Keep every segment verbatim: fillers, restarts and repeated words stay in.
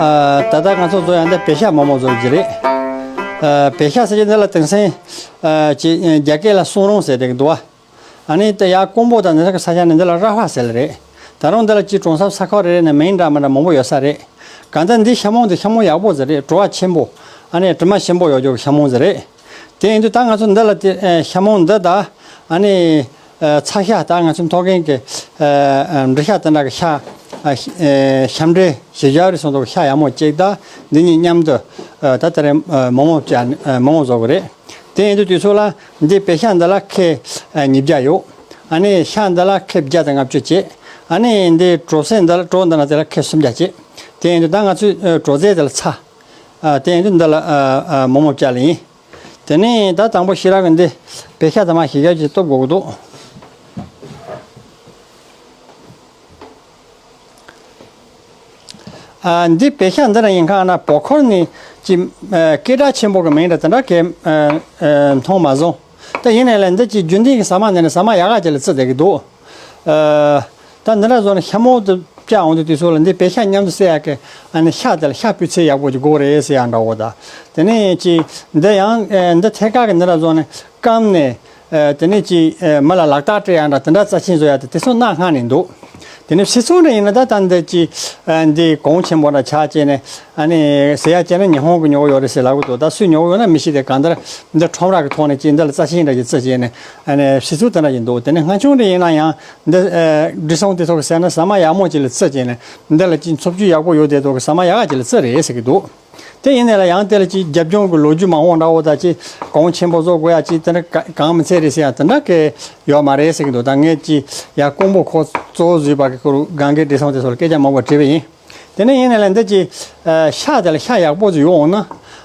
ཨ། ད་ལྟ་ང་ཚོ་བཟོ་ཡག་འདི་བེ་ཤ་མོག་མོག་བཟོ་གི་རེད། ཨ། བེ་ཤ་ཟེར་གྱི་འདི་ལ་དེང་སང་ཨ་ཅིག་རྒྱ་སྐད་ལ་སུང་རུང་ཟེར་བསྡད་ཀྱི་འདུག་བ། ཨ་ནི་དེ་ཡར་ཀོང་པོ་དང་འདི་ཚོ་གི་ས་ཆ་ནས་འདི་ལ་ར་ཧ་ཟེར་ལེ་རེད། ད་རུང་འདི་ལ་ཅིག་གྲོང་གསེབ་ས་ཁུལ་རེ་རེ་ནས་མིང་འདྲ་མི་འདྲ་མང་པོ་ཡོད་ས་རེད། གང་ལྟར་འདི་ཤ་མོག་འདི་ཤ་མོག་ཡག་པོ་ཟིག་རེད། བྲོ་བ་ཆེན་པོ། ཨ་ནི་དྲི་མ་ཞིམ་པོ་ཡོད་རྒྱུ་གི་ཤ་མོག་ཟིག་རེད། དེ་ཡིན་དུས་ད་ང་ཚོ་འདི་ལ་དེ་ཨ་ཤ་མོག་འདི་དང་ཨ་ནི་ཨ་ཚ་ཤ། ད་ང་ཚོ་མཐོ་སྒང་གི་ཨ་ཨ་འབྲི་ཤ་དེ་འདྲ་གི་ཤ། ཨ་ཤ་ཨ་ཤ་འབྲས་ཞེ་བྱ་རེད་སོང་འདུག་ཤ་ཡག་མོ་གཅིག་དང་འདི་གཉིས་མཉམ་དུ་ཨ་ད་དེ་རིང་ཨ་མོག་མོག་བྱས་ཨ་མོག་མོག་བཟོ་གི་རེད། དེ་ཡིན་དུས་དུས་ཚོད་ལ་འདི་བེ་ཤ་འདི་ལ་ཁལ་ཨ་ཉིས་བརྒྱ་ཡོད། ཨ་ནི་ཤ་འདི་ལ་ཁལ་བརྒྱ་དང་ལྔ་བཅུ་བྱས། ཨ་ནི་འདི་བྲོ་ཟན་འདི་ལ་བྲོ་འདི་ན་དེ་ལ་ཁལ་སུམ་བརྒྱ་བྱས། དེ་ཡིན་དུས་ད་ང་ཚོས་ཨ་བྲོ་རྫས་དེ་ལ་ཚྭ། ཨ་དེ་ཡིན་དུས་འདི་ལ་ཨ་ཨ་མོག་མོག་བྱས་ལེ་ཡིན། དེ་ནས་ད་དང་པོ་ཞེ་དྲག་གི་འདི་བེ་ཤ་དེ་མར་ཞེ་བྱ་ཅིག་གཏུབ་དགོས་ཀྱི་འདུག་ཨ་འདི་བེ་ཤ་འདི་ར་ཡིན་ཁ་ན་བོད་ཁུལ་ནས་ཅིག་ཨ་སྐད་གྲགས་ཆེན་པོ་གི་མིང་འདྲ་དེ་འདྲ་གས་ཨ་ཨ་མཐོང་མ་སོང་། ད་ཡིན་ནའི་ལས་འདི་ཅིག་རྒྱུན་ལྡན་གྱི་ཟ་མ་འདི་ནི་ཟ་མ་ཡག་ག་ཅིག་ལ་བརྩི་བསྡད་ཀྱི་འདུག་ཨ་ད་འདི་འདྲ་བཟོ་ནས་ཤ་མོག་དེ་བཅག་འོང་དུས་དུས་ཚོད་ལ་འདི་བེ་ཤ་མཉམ་དུ་བསྲེ་ཡག་གི་ཨ་ནི་ཤ་དེ་ལ་ཤ་སྤུས་ཚད་ཡག་པོ་ཅིག་དགོས་རེད་ཟེར་ཡག་འདྲ་བོ། ད་དེ་ནས་ཅིག་འདི་ཡང་ཨ་འདི་ཐད་ཀར་གྱི་འདི་འདྲ་བཟོ་ནས་སྐམ་ནས། ཨ་དེ་ནས་ཅིག་ཨ་མི་ལ་ལག་རྟགས་སྤྲད་ཡག་འདྲ་དེ་འདྲ་རྩ་ཆེན་བཟོ་ཡག་དེ་དེ་ཚོ་གནའ་སྔ་ནས་འདུག་དེ་ནས་ཕྱི་ཚོང་འདྲ་ཡིན་ན་ད་ད་འདི་ཅིག་ཨ་འདི་གོང་ཆེན་པོ་འདྲ་ཆགས་བྱས་ནས་ཨ་ནི་ཟེར་ཡག་བྱས་ན་ཉི་ཧོང་གི་ཉོ་གི་ཡོད་རེད་ཟེར་ལབ་གི་འདུག་ད་སུས་ཉོ་གི་ཡོད་ན་མི་ཤེས། དེ་གང་ལྟར་འདི་ཁྲོམ་ར་གི་ཐོག་ནས་ཅིག་འདི་ལ་རྩ་ཆེན་འདྲ་ཅིག་བརྩི་བྱས་ནས་ཨ་ནི་ཕྱི་ཚོང་དེ་འདྲ་ཡིན་འདུག་དེ་ནས་སྔ་ཆུང་འདྲ་ཡིན་ན་ཡང་འདི་ཨ་བྲེ་སྲུང་དེ་ཚོ་གི་ཟེར་ན་ཟ་མ་ཡག་མོ་ཅིག་ལ་བརྩི་བྱས་ནས་འདི་ལ་ཅིག་འཚོ་བཅུད་ཡག་པོ་ཡོད་དེ་ཚོ་གི་ཟ་མ་ཡག་ག་ཅིག་ལ་བརྩི་རེད་ཟེར་གི་འདུག་དེ་ཡིན་ནའི་ལ་ཡང་དེ་ལ་ཅིག་རྒྱབ་ལྗོངས་ཀྱི་ལོ་རྒྱུས་མང་བོ་འདྲ་བོ་དང་ཅིག་གོང་ཆེན་པོ་བཟོ་དགོས་ཡ་ཅིག་དེ་འདྲ་ག་གང་མི་ཚད་རེད་ཟེར་ཡ་དེ་འདྲ་གི་ཡོད་མ་རེད་ཟེར་གི་འདུག་ད་ངས་ཅིག་ཡ་ཀོང་པོ་ཁོ་གཙོ་བོ་བཟོས་པ་གི་ཁོ་རུ་གང་གའི་བྲེ་སྲུང་དེ་ཚོ་ལ་སྐད་ཆ་མང་བོ་དྲིས་པ་ཡིན། དེ་ནས་ཡིན་ནའི་ལ་འདི་ཅིག་ཨ་ཤ་དེ་ལ་ཤ་ཡག་པོ་ཅིག་ཡོང་འོང་ན་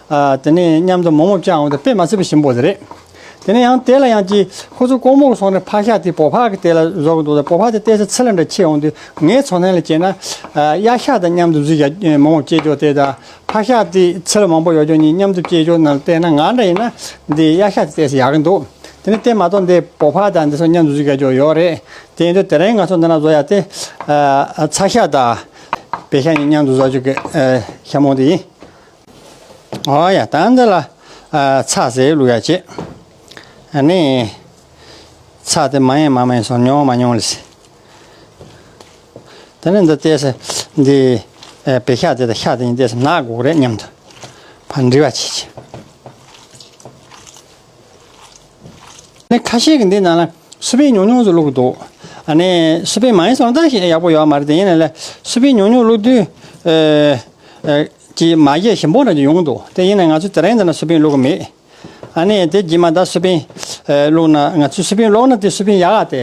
ཨ་དེ་ནས་མཉམ་དུ་མོག་མོག་བཅག་འོང་དེ་དཔེ་མ་སྲིད་པ་ཞིམ་པོ་དེ་རེད། དེ་ནས་ཡང་དེ་ལ་ཡང་ཅིག་ཁོ་ཚོ་ཀོང་པོ་གི་སོང་ནས་ཕག་ཤ་དེ་བོད་ཕག་གི་དེ་ལ་བཟོ་གི་འདུག་ད་བོད་ཕག་དེ་ཏོག་ཙམ་ཚིལ་འདྲ་ཆེ་འོང་དུས་ངའི་ཚོར་སྣང་ལ་བྱས་ན་ཨ་གཡག་ཤ་དང་མཉམ་དུ་བཟོས་ཡ་མོག་མོག་བཅད་རྒྱུ་དེ་དང་། ཕག་ཤ་དེ་ཚིལ་མང་པོ་ཡོད་རྒྱུ་གཉིས་མཉམ་དུ་བཅད་རྒྱུ་ནང་བལྟས་ན་ང་འདྲ་ཡིན་ན་འདི་གཡག་ཤ་དེ་ཏོག་ཙམ་ཡག་གི་འདུག་དེ་ནི་དེ་མ་གཏོགས་འདི་བོད་ཕག་དང་འདི་ཚོ་མཉམ་དུ་བཟོས་ཡ་རྒྱུ་ཡོད་རེད། དེ་ཡིན་དུས་དེ་རིང་ང་ཚོ་འདི་ན་བཟོ་ཡ་དེ་ཨ་ཚ་ཤ་དང་བེ་ཤ་གཉིས་མཉམ་དུ་བཟོ་རྒྱུ་གི་ཨ་ཤ་མོག་དེ་ཡིན། ཨོ་ཡ། ད་འདི་ལ་ཨ་ཚྭ་ཟེར་བླུག་ཡ་བྱེད། ཨ་ནི་ཚྭ་དེ་མ་ཡིན་མ་མ་ཡིན་སོང་། ཉུང་མ་ཉུང་ལ་ཟེར། དེ་ནས་འདི་ཏོག་ཙམ་འདི་ཨ་བེ་ཤ་དེ་དང་ཤ་དེ་གཉིས་ཏོག་ཙམ་ནག་དགོས་རེད། མཉམ་དུ་ཕར་འདྲིས་པ་བྱེད་ཅིག་ནས་ཁ་ཤས་ཀྱིས་འདི་ནང་ལ་སུ་པན་ཉུང་ཉུང་ཙམ་བླུག་གི་འདུག་ཨ་ནི་སུ་པན་མ་ཡིན་སོང་ད་ཞེ་ཡག་པོ་ཡོད་མ་རེད། དེ་ཡིན་ནའི་ལ་སུ་པན་ཉུང་ཉུང་བླུག་དུས་ཨ་ཨ་ཅིག་མ་བཞད་ཞིམ་པོ་འདྲ་ཅིག་ཡོང་གི་འདུག་དེ་ཡིན་ནའི་ང་ཚོས་དེ་རིང་འདི་ན་སུ་པན་བླུག་གི་མེད། ཨ་ནི་དེ་རྗེས་མ་ད་སུ་པན་ཨ་བླུག་ན། ང་ཚོས་སུ་པན་བླུག་ན་དེ་སུ་པན་ཡག་ག་དེ་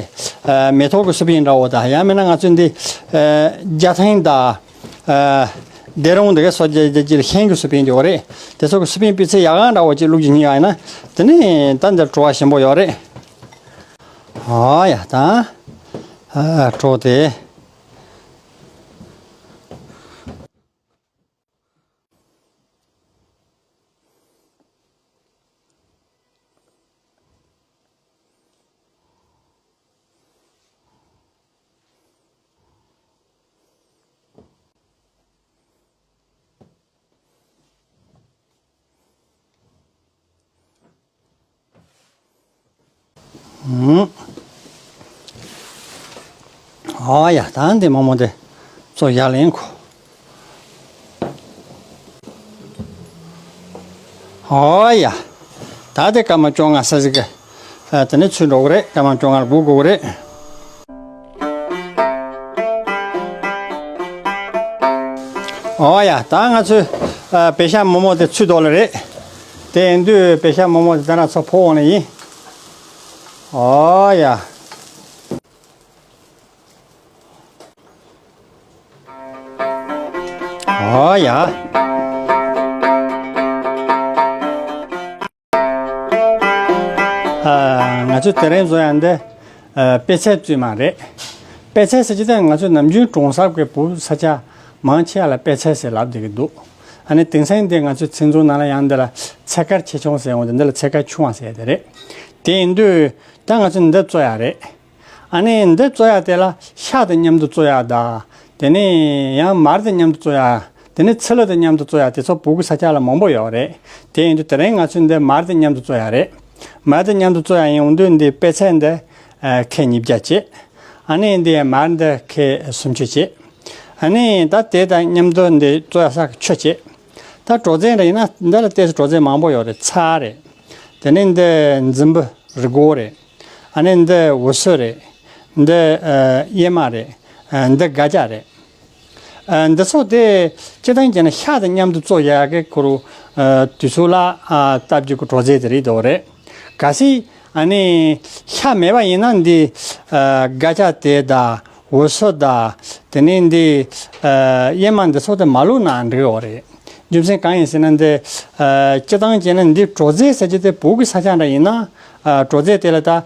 ཨ་མེ་ཏོག་གི་སུ་པན་འདྲ་བོ་དང་། ཡང་མིན་ན་ང་ཚོས་འདི་ཨ་རྒྱ་ཐང་དང་ཨ་སྡེ་རོང་འདི་ག་སོགས་རྒྱ་རྒྱ་ཅིག་ལ་ཤིང་གི་སུ་པན་འདྲ་བོ་རེད། དེ་ཚོ་གི་སུ་པན་སྤུས་ཚད་ཡག་ག་འདྲ་བོ་ཅིག་བླུག་རྒྱུ་ཉིད་ཡང་ཡིན་ན་དེ་ནི་ད་འདིར་བྲོ་བ་ཞིམ་པོ་ཡོད་རེད། ཨོ་ཡ། ད་ཨ་བྲོ་དེ། ཨོ་ཡ། ད་འདི་མོག་མོག་དེ་བཙོ་ཡག་ལེན་གོ། ཨོ་ཡ། ད་དེ་སྐར་མ་བཅོ་ལྔ་ས་ཟིག་གི་ཨ་དེ་ནས་ཚུད་འགྲོ་གི་རེད། སྐར་མ་བཅོ་ལྔ་ལ་སྒུག་དགོས་གི་རེད། ཨོ་ཡ། ད་ང་ཚོས་ཨ་བེ་ཤ་མོག་མོག་དེ་ཚུད་འགྲོ་ལེ་རེད། དེ་ཡིན་དུས་བེ་ཤ་མོག་མོག་དེ་ད་ན་ཚོ་ཕོ་འོང་ལེ་ཡིན། ཨོ་ཡ། ཨོ་ཡ། ཨ་ང་ཚོས་དེ་རིང་བཟོ་ཡག་འདི་ཨ་པད་ཚལ་བཙོས་མ་རེད། པད་ཚལ་ཟེར་གྱི་དེ་ང་ཚོས་ནམ་རྒྱུན་གྲོང་གསེབ་ཀྱི་བོད་ས་ཆ་མང་ཆེ་བ་ལ་པད་ཚལ་ཟེར་ལབ་བསྡད་ཀྱི་འདུག་ཨ་ནི་དེང་སང་འདི་ང་ཚོའི་ཚིག་མཛོད་ནང་ལ་ཡང་འདི་ལ་ཚལ་དཀར་ཆེ་ཆུང་ཟེར་འོང་དུས་འདི་ལ་ཚལ་དཀར་ཆུང་བ་ཟེར་དེ་རེད། དེ་ཡིན་དུས་ད་ང་ཚོས་འདི་བཙོ་ཡག་རེད། ཨ་ནི་འདི་བཙོ་ཡག་དེ་ལ་ཤ་དང་མཉམ་དུ་བཙོ་ཡག་དང་། དེ་ནས་ཡང་མར་དང་མཉམ་དུ་བཙོ་ཡག་ དེ་ནས་ཚི་ལུ་དང་མཉམ་དུ་བཙོ་ཡག་དེ་ཚོ་བོད་ཀྱི་ས་ཆ་ལ་མང་པོ་ཡོད་རེད། དེ་ཡིན་དུས་དེ་རིང་ང་ཚོས་འདི་མར་དང་མཉམ་དུ་བཙོ་ཡག་རེད། མར་དང་མཉམ་དུ་བཙོ་ཡག་ཡིན་འོང་དུས་འདི་པད་ཚལ་འདི་ཨ་ཁལ་ཉིས་བརྒྱ་བྱེད། ཨ་ནི་འདི་མར་འདི་ཁལ་སུམ་ཅུ་བྱེད། ཨ་ནི་ད་དེ་དང་མཉམ་དུ་འདི་བཙོ་ཡག་ས་གི་ཆུ་བྱེད། ད་བྲོ་རྫས་འདྲ་ཡིན་ན་འདི་ལ་ཏོག་ཙམ་བྲོ་རྫས་མང་པོ་ཡོད་རེད། ཚྭ་རེད། དེ་ནས་འདི་རྫུན་བུ་རི་སྒོག་རེད། ཨ་ནི་འདི་འུ་སུ་རེད། འདི་ཨ་གཡེར་མ་རེད། ཨ་འདི་སྒ་སྐྱ་རེད། ཨ་འདི་ཚོ་དེ་སྤྱིར་བཏང་བྱས་ན་ཤ་དང་མཉམ་དུ་བཙོ་ཡག་གི་ཁོ་རུ་ཨ་དུས་ཚོད་ལ་ཨ་སྟབས་ཀྱི་གི་བྲོ་རྫས་དེ་རེད་འདུག་རེད། གལ་སྲིད་ཨ་ནི་ཤ་མེད་པ་ཡིན་ན་འདི་ཨ་སྒ་སྐྱ་དེ་དང་འུ་སུ་དང་དེ་ནས་འདི་ཨ་གཡེར་མ་འདི་ཚོ་དེ་མ་བླུགས་ན་འགྲིག་གི་རེད། རྒྱུ་མཚན་གང་ཡིན་ཟེར་ན་འདི་ཨ་སྤྱིར་བཏང་བྱས་ན་འདི་བྲོ་རྫས་ཟེར་རྒྱུ་དེ་བོད་ཀྱི་ས་ཆ་འདྲ་ཡིན་ན་ཨ་བྲོ་རྫས་དེ་ལ་ད་ཨ་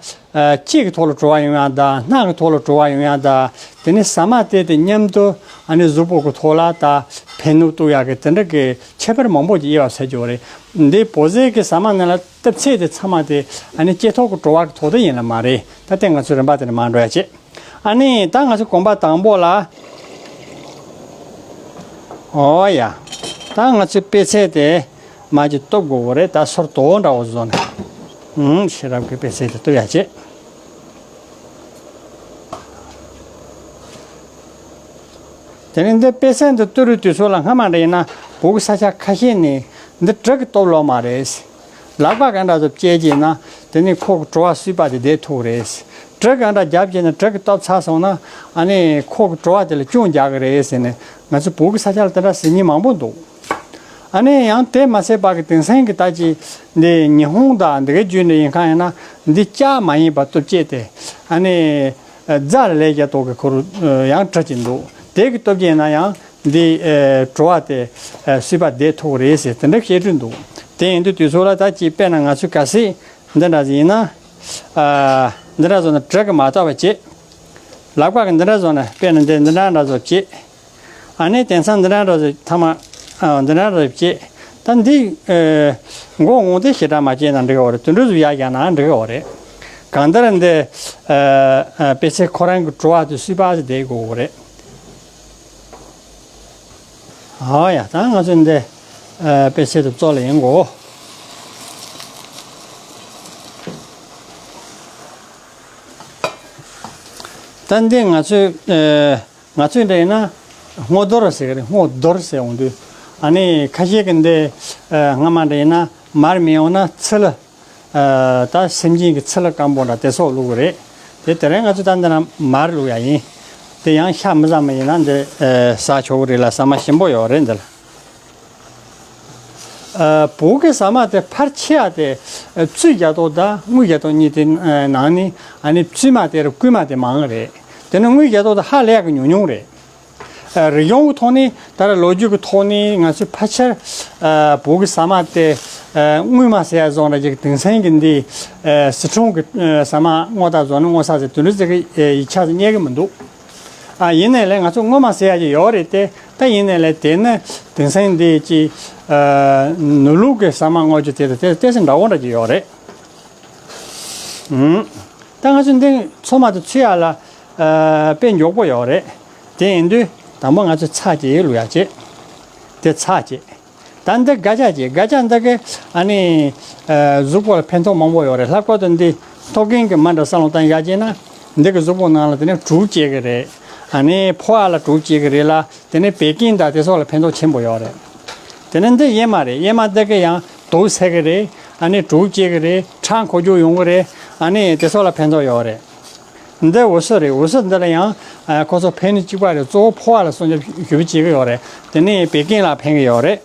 ལྕེ་གི་ཐོག་ལ་བྲོ་བ་ཡོང་ཡག་དང་སྣ་གི་ཐོག་ལ་བྲོ་བ་ཡོང་ཡག་དང་དེ་ནས་ཟ་མ་དེ་དང་མཉམ་དུ་ཨ་ནི་གཟུགས་པོ་གི་ཐོག་ལ་ད་ཕན་གནོད་གཏོང་ཡག་གི་དེ་འདྲ་གི་ཁྱད་པར་མང་པོ་ཅིག་དབྱེ་བ་ཕྱེ་རྒྱུ་རེད། འདི་བོད་ཟས་ཀྱི་ཟ་མ་ནང་ལ་བཏབ་ཚད་དེ་ཚང་མ་དེ་ཨ་ནི་ལྕེ་ཐོག་གི་བྲོ་བ་གི་ཐོག་ཏུ་ཡིན་ལ་མ་རེད། ད་ལྟ་ང་ཚོའི་རིམ་པ་དེ་ནས་མར་འགྲོ་ཡག་བྱེད། ཨ་ནི་ད་ང་ཚོ་གོམ་པ་དང་པོ་ལ། ཨོ་ཡ། ད་ང་ཚོའི་པད་ཚལ་དེ་མར་ཅིག་གཏུབ་དགོས་རེད། ད་སོར་དོ་འདྲ་བོ་བཟོ་ནས། ཨུམ་ཤེས་རབ་ཀྱི་པད་ཚལ་དེ་གཏུབ་ཡག་བྱེད། དེ་ནས་འདི་པད་ཚལ་འདི་གཏུབ་རུ་དུས་ཚོད་ལ་སྔ་མ་འདྲ་ཡིན་ན་བོད་ཀྱི་ས་ཆ་ཁ་ཤས་ནས་འདི་གྲི་གིས་གཏུབ་ལོ་མ་རེད། ལག་པ་ག་འདྲ་ཚོ་བཅད་ཀྱིན་ན་དེ་ནས་ཁོ་གི་བྲོ་བ་སུས་པ་དེ་བསྡད་ཐུབ་རེད། གྲི་ག་འདྲ་རྒྱབ་ཀྱིན་ན་གྲི་གིས་གཏུབ་ཚར་སོང་ན་ཨ་ནི་ཁོ་གི་བྲོ་བ་དེ་ལ་སྐྱོན་རྒྱག་གི་རེད་ཟེར་ནས་ང་ཚོ་བོད་ཀྱི་ས་ཆ་ལ་དེ་འདྲ་ཟེར་མཁན་མང་པོ་འདུག་ཨ་ནི་ཡང་དེ་མ་ཟད་པ་གི་དེང་སང་གི་ད་ཅི་འདི་ཉི་ཧོང་དང་འདི་གའི་རྒྱུད་འདི་ཡིན་གང་ཡིན་ན་འདི་ལྕགས་མ་ཡིན་པ་གཏུབ་བྱེད་དེ་ཨ་ནི་རྫ་ལ་ལས་རྒྱ་ཏོག་གི་ཁོ་རུ་ཡང་གྲི་གཅིག་འདུག་དེ་གི་སྟོབས་ཀྱིས་ན་ཡང་འདི་བྲོ་བ་དེ་སུས་པ་བསྡད་ཐུབ་རེད་ཟེར་དེ་འདྲ་བཤད་སྲོལ་འདུག་དེ་ཡིན་དུས་དུས་ཚོད་ལ་ད་ཅིག་དཔེར་ན་ང་ཚོས་གལ་སྲིད་འདི་འདྲ་ཟིག་ཡིན་ན། འདི་འདྲ་བཟོ་ན་གྲི་གིས་མ་བཏབ་པ་བྱེད། ལག་པ་གིས་འདི་འདྲ་བཟོ་ན་དཔེར་ན་འདི་འདི་འདྲ་འདྲ་བཟོ་བྱེད། ཨ་ནི་དེང་སང་འདི་འདྲ་འདྲ་ཟིག་ཐ་མ་འདི་འདྲ་འདྲ་ཟིག་བྱེད། ད་འདི་མགོ་ངོ་དེ་ཞེ་དྲག་མ་བྱས་ན་འགྲིག་གི་རེད། དུད་འགྲོ་ཟིག་ཡར་བཞག་ན་འགྲིག་གི་རེད། གང་ལྟར་འདི་པད་ཚལ་ཁོ་རང་གི་བྲོ་བ་དེ་སུས་པ་ཟིག་བསྡད་དགོས་རེད། ཨ་ཡ་ད་ང་ཚོས་འདི་པད་ཚལ་དེ་བཙོ་ལ་ཡིན་གོ། ད་འདི་ང་ཚོས་ང་ཚོས་འདྲ་ཡིན་ན་སྔོ་རྡོར་ཟེར་གི་རེད། སྔོ་རྡོར་ཟེར་འོང་དུས་ཨ་ནི་ཁ་ཤས་ཀྱིས་འདི་སྔ་མ་འདྲ་ཡིན་ན་མར་མི་ཡོང་ན་ཚི་ལུ་ད་སེམས་ཅན་གྱི་ཚི་ལུ་སྐམ་པོ་འདྲ་དེ་སོགས་བླུགས་གི་རེད། དེ་དེ་རིང་ང་ཚོས་ད་འདི་ན་མར་བླུགས་ཡག་ཡིན། དེ་ཡང་ཤ་མི་ཟ་མི་ཡིན་ན་འདི་ཟ་ཆོག་གི་རེད་ལ་ཟ་མ་ཞིམ་པོ་ཡོད་རེད་འདི་ལ། བོད་ཀྱི་ཟ་མ་དེ་ཕལ་ཆེ་བ་དེ་བཙོས་རྒྱག་ཏོག་དང་རྔོས་རྒྱག་ཏོག་གཉིས་དེ་ནང་ནས་ཨ་ནི་བཙོས་མ་དེ་རུ་བསྐོལ་མ་དེ་མང་གི་རེད། དེ་ནི་རྔོས་རྒྱག་ཏོག་དེ་ཧ་ལས་ཡག་གི་ཉུང་ཉུང་རེད། རིག་གཞུང་གི་ཐོག་ནས་ད་ལྟ་ལོ་རྒྱུས་ཀྱི་ཐོག་ནས་ང་ཚོས་ཕལ་ཆེར་བོད་ཀྱི་ཟ་མ་དེ་རྔོས་མ་ཟེར་ཡག་བཟོ་འདྲ་ཅིག་དེང་སང་གི་འདི་སི་ཁྲོན་གྱི་ཟ་མ་རྔོ་ད་བཟོ་ནས་རྔོ་ས་ཟེར་དེ་འདྲ་ཅིག་གི་ཡིག་ཆ་ཟིག་རྙེད་གི་མི་འདུག་ཨ་ཡིན་ནའི་ལས་ང་ཚོ་རྔོ་མ་ཟེར་ཡག་ཅིག་ཡོད་རེད་དེ། ད་ཡིན་ནའི་ལས་དེ་ནི་དེང་སང་འདི་ཅི་ནུབ་ལུགས་ཀྱི་ཟ་མ་རྔོ་རྒྱུ་དེ་དང་དེ་ཏོག་ཙམ་འདྲ་བོ་འདྲ་ཅིག་ཡོད་རེད། ཨུམ། ད་ང་ཚོ་འདི་ཚོད་མ་དེ་ཚོད་ཡག་ལ་དཔེ་མགྱོགས་པོ་ཡོད་རེད། དེ་ཡིན་དུས་དང་པོ་ང་ཚོས་ཚྭ་གཅིག་བླུགས་ཡག་བྱེད། དེ་ཚྭ་གཅིག་ད་འདི་སྒ་སྐྱ་གཅིག་སྒ་སྐྱ་འདི་གི་ཨ་ནི་གཟུགས་པོ་ལ་ཕན་ཐོགས་མང་པོ་ཡོད་རེད། ལྷག་པར་དུ་འདི་མཐོ་རྒན་གྱི་མི་འདྲ་བསམ་བློ་བཏང་ཡག་བྱས་ན་འདི་གི་གཟུགས་པོ་ནང་ལ་དེ་ནི་དྲོད་སྐྱེ་གི་རེད། ཨ་ནི་ཕོ་བ་ལ་དྲོད་སྐྱེ་གི་རེད་ལ་དེ་ནི་བད་ཀན་དང་དེ་སོགས་ལ་ཕན་ཐོགས་ཆེན་པོ་ཡོད་རེད། དེ་ནི་འདི་གཡེར་མ་རེད། གཡེར་མ་འདི་གི་ཡང་དུག་སེལ་གི་རེད། ཨ་ནི་དྲོད་སྐྱེ་གི་རེད། ཁྲག་འཁོར་རྒྱུག་ཡོང་གི་རེད། ཨ་ནི་དེ་སོགས་ལ་ཕན་ཐོགས་ཡོད་རེད། འདི་འུ་སུ་རེད། འུ་སུ་འདི་ལ་ཡང་ཁོ་ཚོ་ཕན་ནི་གཅིག་པ་རེད། གཙོ་བོ་ཕོ་བ་ལ་སྲུང་སྐྱོབ་ཞེ་པོ་བྱེད་གི་ཡོད་རེད། དེ་ནི་བད་ཀན་ལ་ཕན་གི་ཡོད་རེད།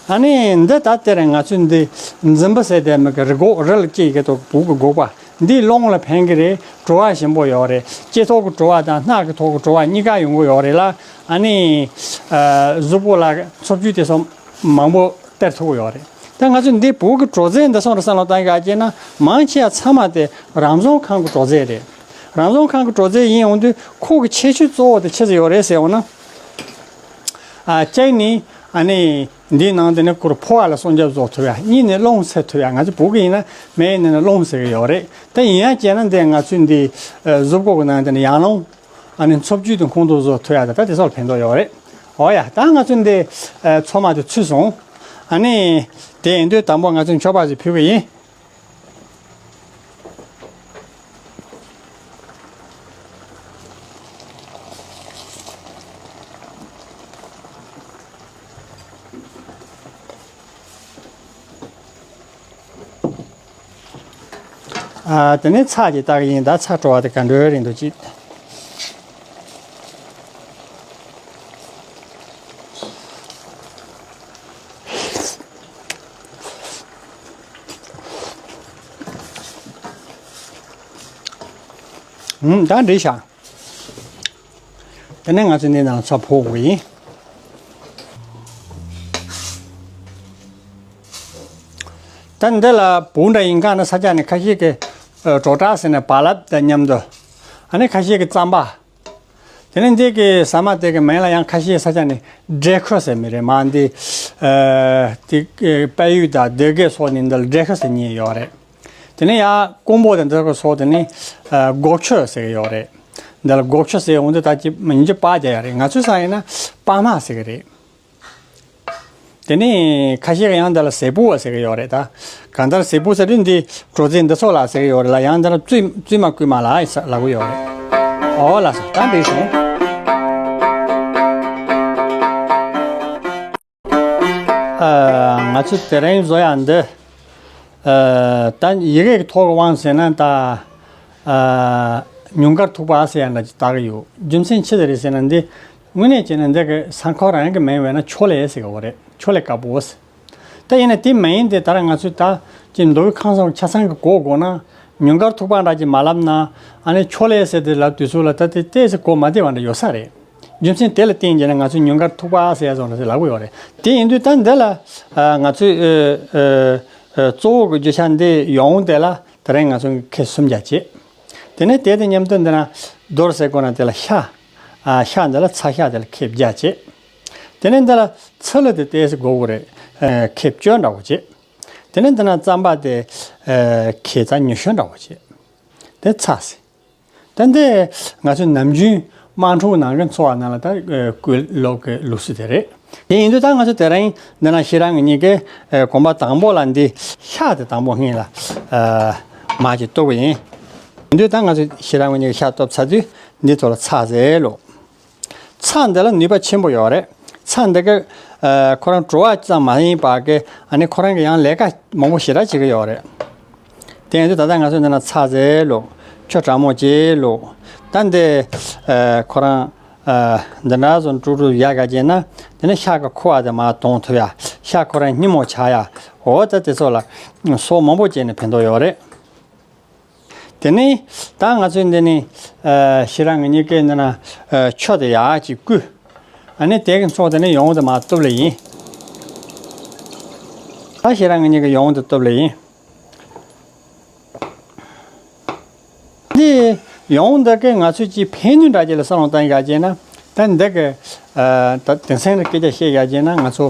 ཨ་ནི་འདི་ད་དེ་རིང་ང་ཚོས་འདི་རྫུན་བུ་ཟེར་དེ་མི་གི་རི་སྒོག་རི་ལ་སྐྱེ་གི་དོ་བུ་གི་སྒོག་པ་འདི་རླུང་ལ་ཕན་གི་རེད། བྲོ་བ་ཞིམ་པོ་ཡོད་རེད། ལྕེ་ཐོག་གི་བྲོ་བ་དང་སྣ་གི་ཐོག་གི་བྲོ་བ་གཉིས་ཀ་ཡོང་གི་ཡོད་རེད་ལ། ཨ་ནི་གཟུགས་པོ་ལ་འཚོ་བཅུད་དེ་ཚོ་མང་པོ་སྟེར་ཐུབ་ཀྱི་ཡོད་རེད། ད་ང་ཚོས་འདི་བོད་ཀྱི་བྲོ་རྫས་འདི་སོང་རེ་བསམ་བློ་བཏང་ག་བྱས་ན་མང་ཆེ་བ་ཚང་མ་དེ་རང་བྱུང་ཁམས་ཀྱི་བྲོ་རྫས་རེད། རང་བྱུང་ཁམས་ཀྱི་བྲོ་རྫས་ཡིན་འོང་དུས་ཁོ་གི་ཁྱད་ཆོས་གཙོ་བོ་དེ་ཆི་ཟིག་ཡོད་རེད་ཟེར་འོང་ན། ཨ་གཅིག་ནི་ཨ་ནི་འདིའི་ནང་དེ་ནི་ཁོར་ཕོ་བ་ལ་སྲུང་སྐྱོབ་བཟོ་ཐུབ་ཡ། གཉིས་ནི་རླུང་སེལ་ཐུབ་ཡ། ང་ཚོ་བོད་ཀྱི་ཡིན་ན་མེ་ཡི་ནང་ནས་རླུང་སེལ་གི་ཡོད་རེད། ད་ཡིན་ཡང་བྱས་ན་འདི་ང་ཚོའི་འདི་གཟུགས་པོ་གི་ནང་དེ་ནི་ཡང་རླུང་ཨ་ནི་འཚོ་བཅུད་དེ་ཁོང་དུ་བཟོ་ཐུབ་ཡ་ད་ད་དེ་སོགས་ལ་ཕན་ཐོགས་ཡོད་རེད། ཨོ་ཡ། ད་ང་ཚོ་འདི་ཨ་ཚོད་མ་དེ་ཚུད་སོང་། ཨ་ནི་དེ་ཡིན་དུས་དང་པོ་ང་ཚོས་མཆོད་པ་ཞིག་ཕུལ་གི་ཡིན། ཨ། དེ་ནས་ཚྭ་ཅིག་བཏགས་ཀྱི་ཡིན། ད་ཚྭ་བྲོ་བ་དེ་ག་འདྲའི་རིང་དུ་ཅིག་ཨུམ། ད་འགྲིག་ཤག་དེ་ནས་ང་ཚོས་འདི་ནང་ཚྭ་ཕོག་དགོས་ཡིན། ད་འདི་ལ་བོད་འདྲ་ཡིན་ག་ན་ས་ཆ་ནས་ཁ་ཤས་ཀྱིས་ཨ་གྲོ་བྲག་ཟེར་ནས་བག་ལེབ་དང་མཉམ་དུ། ཨ་ནི་ཁ་ཤས་ཀྱིས་རྩམ་པ། དེ་ནས་འདི་གི་ཟ་མ་དེ་གི་མིང་ལ་ཡང་ཁ་ཤས་ས་ཆ་ནས་འབྲས་ཁུ་ཟེར་མི་རེད། མ་འདི་ཨ་དེ་དཔལ་ཡུལ་དང་སྡེ་དགེ་སོགས་ནས་འདི་ལ་འབྲས་ཁུ་ཟེར་མཁན་ཡོད་རེད། དེ་ནས་ཡང་ཀོང་པོ་དང་འདི་གི་སོགས་དེ་ནས་ཨ་སྒོག་ཆུ་ཟེར་གི་ཡོད་རེད། འདི་ལ་སྒོག་ཆུ་ཟེར་འོང་དུས་ད་ཅི་མིང་རྒྱུ་པ་རྒྱག་ཡ་རེད། ང་ཚོའི་ས་ཡིན་ན་པ་མ་ཟེར་གི་རེད། དེ་ནས་ཁ་ཤས་ཀྱིས་ཡང་འདི་ལ་ཟས་ཕུག་ཟེར་གི་ཡོད་རེད་ད། གང་ལྟར་ཟས་ཕུག་ཟེར་དུས་འདི་བྲོ་རྫས་འདི་ཚོ་ལ་ཟེར་གི་ཡོད་རེད་ལ། ཡང་འདི་ལ་བཙུན་བཙུན་མ་རྐུན་མ་ལ་ལབ་གི་ཡོད་རེད། ཨོ་ལགས་སོ། ད་འགྲིག་སོང་། ཨ། ང་ཚོ་དེ་རིང་བཟོ་ཡག་འདི། ཨ། ད་ཡི་གེ་གི་ཐོག་གི་དབང་ཟེར་ན་ད། ཨ། ཉུངས་དཀར་ཐུག་པ་ཟེར་ཡག་འདྲ་ཅིག་བཏགས་ཀྱི་ཡོད། རྒྱུ་མཚན་ཅི་ཟིག་རེད་ཟེར་ན་འདི། དངོས་གནས་བྱས་ན་འདི་གི་ས་ཁོ་རང་གི་མིང་བས་ན་ཆོ་ལེ་ཟེར་གི་ཡོད་རེད། ཆོ་ལེ་དཀར་པོ་ཟེར། ད་ཡིན་ན་དེ་མིན་དེ་ད་ར་ང་ཚོས་ད་ཅིག་མདོ་དབུས་ཁམས་གསུམ་ཆ་ཚང་གི་གོ་དགོས་ན། ཉུངས་དཀར་ཐུག་པ་འདྲ་ཅིག་མ་ལབ་ན། ཨ་ནི་ཆོ་ལེ་ཟེར་དེ་ལབ་དུས་ཚོད་ལ་ད་དེ་ཏོག་ཙམ་གོ་མ་བདེ་བ་འདྲ་ཡོད་ས་རེད། རྒྱུ་མཚན་དེ་ལ་བརྟེན་བྱས་ན་ང་ཚོས་ཉུངས་དཀར་ཐུག་པ་ཟེར་ཡག་བཟོ་འདྲ་ཟེར་ལབ་གི་ཡོད་རེད། དེ་ཡིན་དུས་ད་འདི་ལ་ཨ་ང་ཚོས་ཨ་ཨ་ཨ་གཙོ་བོ་གི་རྒྱུ་ཆ་འདི་ཡོང་དེ་ལ་དེ་རིང་ང་ཚོས་ཁེ་སུམ་བརྒྱ་བྱེད། དེ་ནས་དེ་དང་མཉམ་དུ་འདི་ན་རྡོར་ཟེར་གོ་ན་དེ་ལ་ཤ། ཨ། ཤ་འདི་ལ་ཚ་ཤ་དེ་ལ་ཁེ་བརྒྱ་བྱེད། དེ་ནས་འདི་ལ་ཚི་ལུ་དེ་ཏོག་ཙམ་དགོས་ཀྱི་རེད། ཨ། ཁེ་བཅུ་འདྲ་བོ་བྱེད། དེ་ནས་འདི་ན་རྩམ་པ་དེ། ཨ། ཁེ་ཙམ་ཉི་ཤུ་འདྲ་བོ་བྱེད། དེ་ཚ་ཟེར། ད་འདི་ང་ཚོའི་ནམ་རྒྱུན་དམངས་ཁྲོད་ནང་གི་འཚོ་བ་ནང་ལ་ད་བཀོལ་ལོག་གི་ལུགས་སྲོལ་དེ་རེད། དེ་ཡིན་དུས་ད་ང་ཚོ་དེ་རིང་འདི་ན་ཤེས་རབ་ངེད་གཉིས་ཀྱིས་ཨ་གོམ་པ་དང་པོ་ལ་འདི་ཤ་དེ་དང་པོ་སྔོན་ལ་ཨ་མར་ཅིག་གཏུབ་གི་ཡིན། ཡིན་དུས་ད་ང་ཚོ་ཤེས་རབ་ངེད་གཉིས་ཀྱིས་ཤ་གཏུབ་ཚར་དུས་འདི་ཐོག་ལ་ཚྭ་ཟེར་ལོ། ཚྭ་འདི་ལ་ནུས་པ་ཆེན་པོ་ཡོད་རེད། ཚྭ་འདི་གི་ཨ་ཁོ་རང་བྲོ་བ་ཙམ་མ་ཡིན་པ་གི་ཨ་ནི་ཁོ་རང་གི་ཡང་ལས་ཀ་མང་པོ་ཞེ་དྲག་བྱེད་ཀྱི་ཡོད་རེད། དེ་ཡིན་དུས་ད་ལྟ་ང་ཚོས་འདི་ན་ཚྭ་ཟེར་ལོ། ཆུ་གྲང་མོ་བྱེད་ལོ། ད་འདི་ཨ་ཁོ་རང་ཨ་འདི་འདྲ་བཟོ་དཀྲུག་དཀྲུག་ཡག་ག་བྱས་ན། དེ་ནས་ཤ་གི་ཁུ་བ་དེ་མར་དྭངས་ཐུབ་ཡ། ཤ་ཁོ་རང་སྙི་མོ་ཆགས་ཡ། འོ་ད་དེ་ཚོ་ལ་སོགས་མང་པོ་བྱས་ནས་ཕན་ཐོགས་ཡོད་རེད། དེ་ནས་ད་ང་ཚོས་འདི་ནས་ཨ་ཤེས་རབ་ངེད་གཉིས་ཀྱིས་འདི་ན་ཨ་ཆུ་དེ་ཡག་ཅིག་བསྐོལ། ཨ་ནི་དེ་གི་ཚོགས་དེ་ནས་ཡོང་དེ་མར་གཏུབ་ལེ་ཡིན། ད་ཤེས་རབ་ངེད་གཉིས་ཀྱིས་ཡོང་དེ་གཏུབ་ལེ་ཡིན། འདི་ཡོང་འདི་གི་ང་ཚོས་ཅིག་ཕན་ནུས་འདྲ་ཅིག་ལ་བསམ་བློ་བཏང་ཡག་བྱས་ན། ད་འདི་གི་ཨ་ད་དེང་སང་གི་སྐད་ཆ་བཤད་ཡག་བྱས་ན་ང་ཚོ་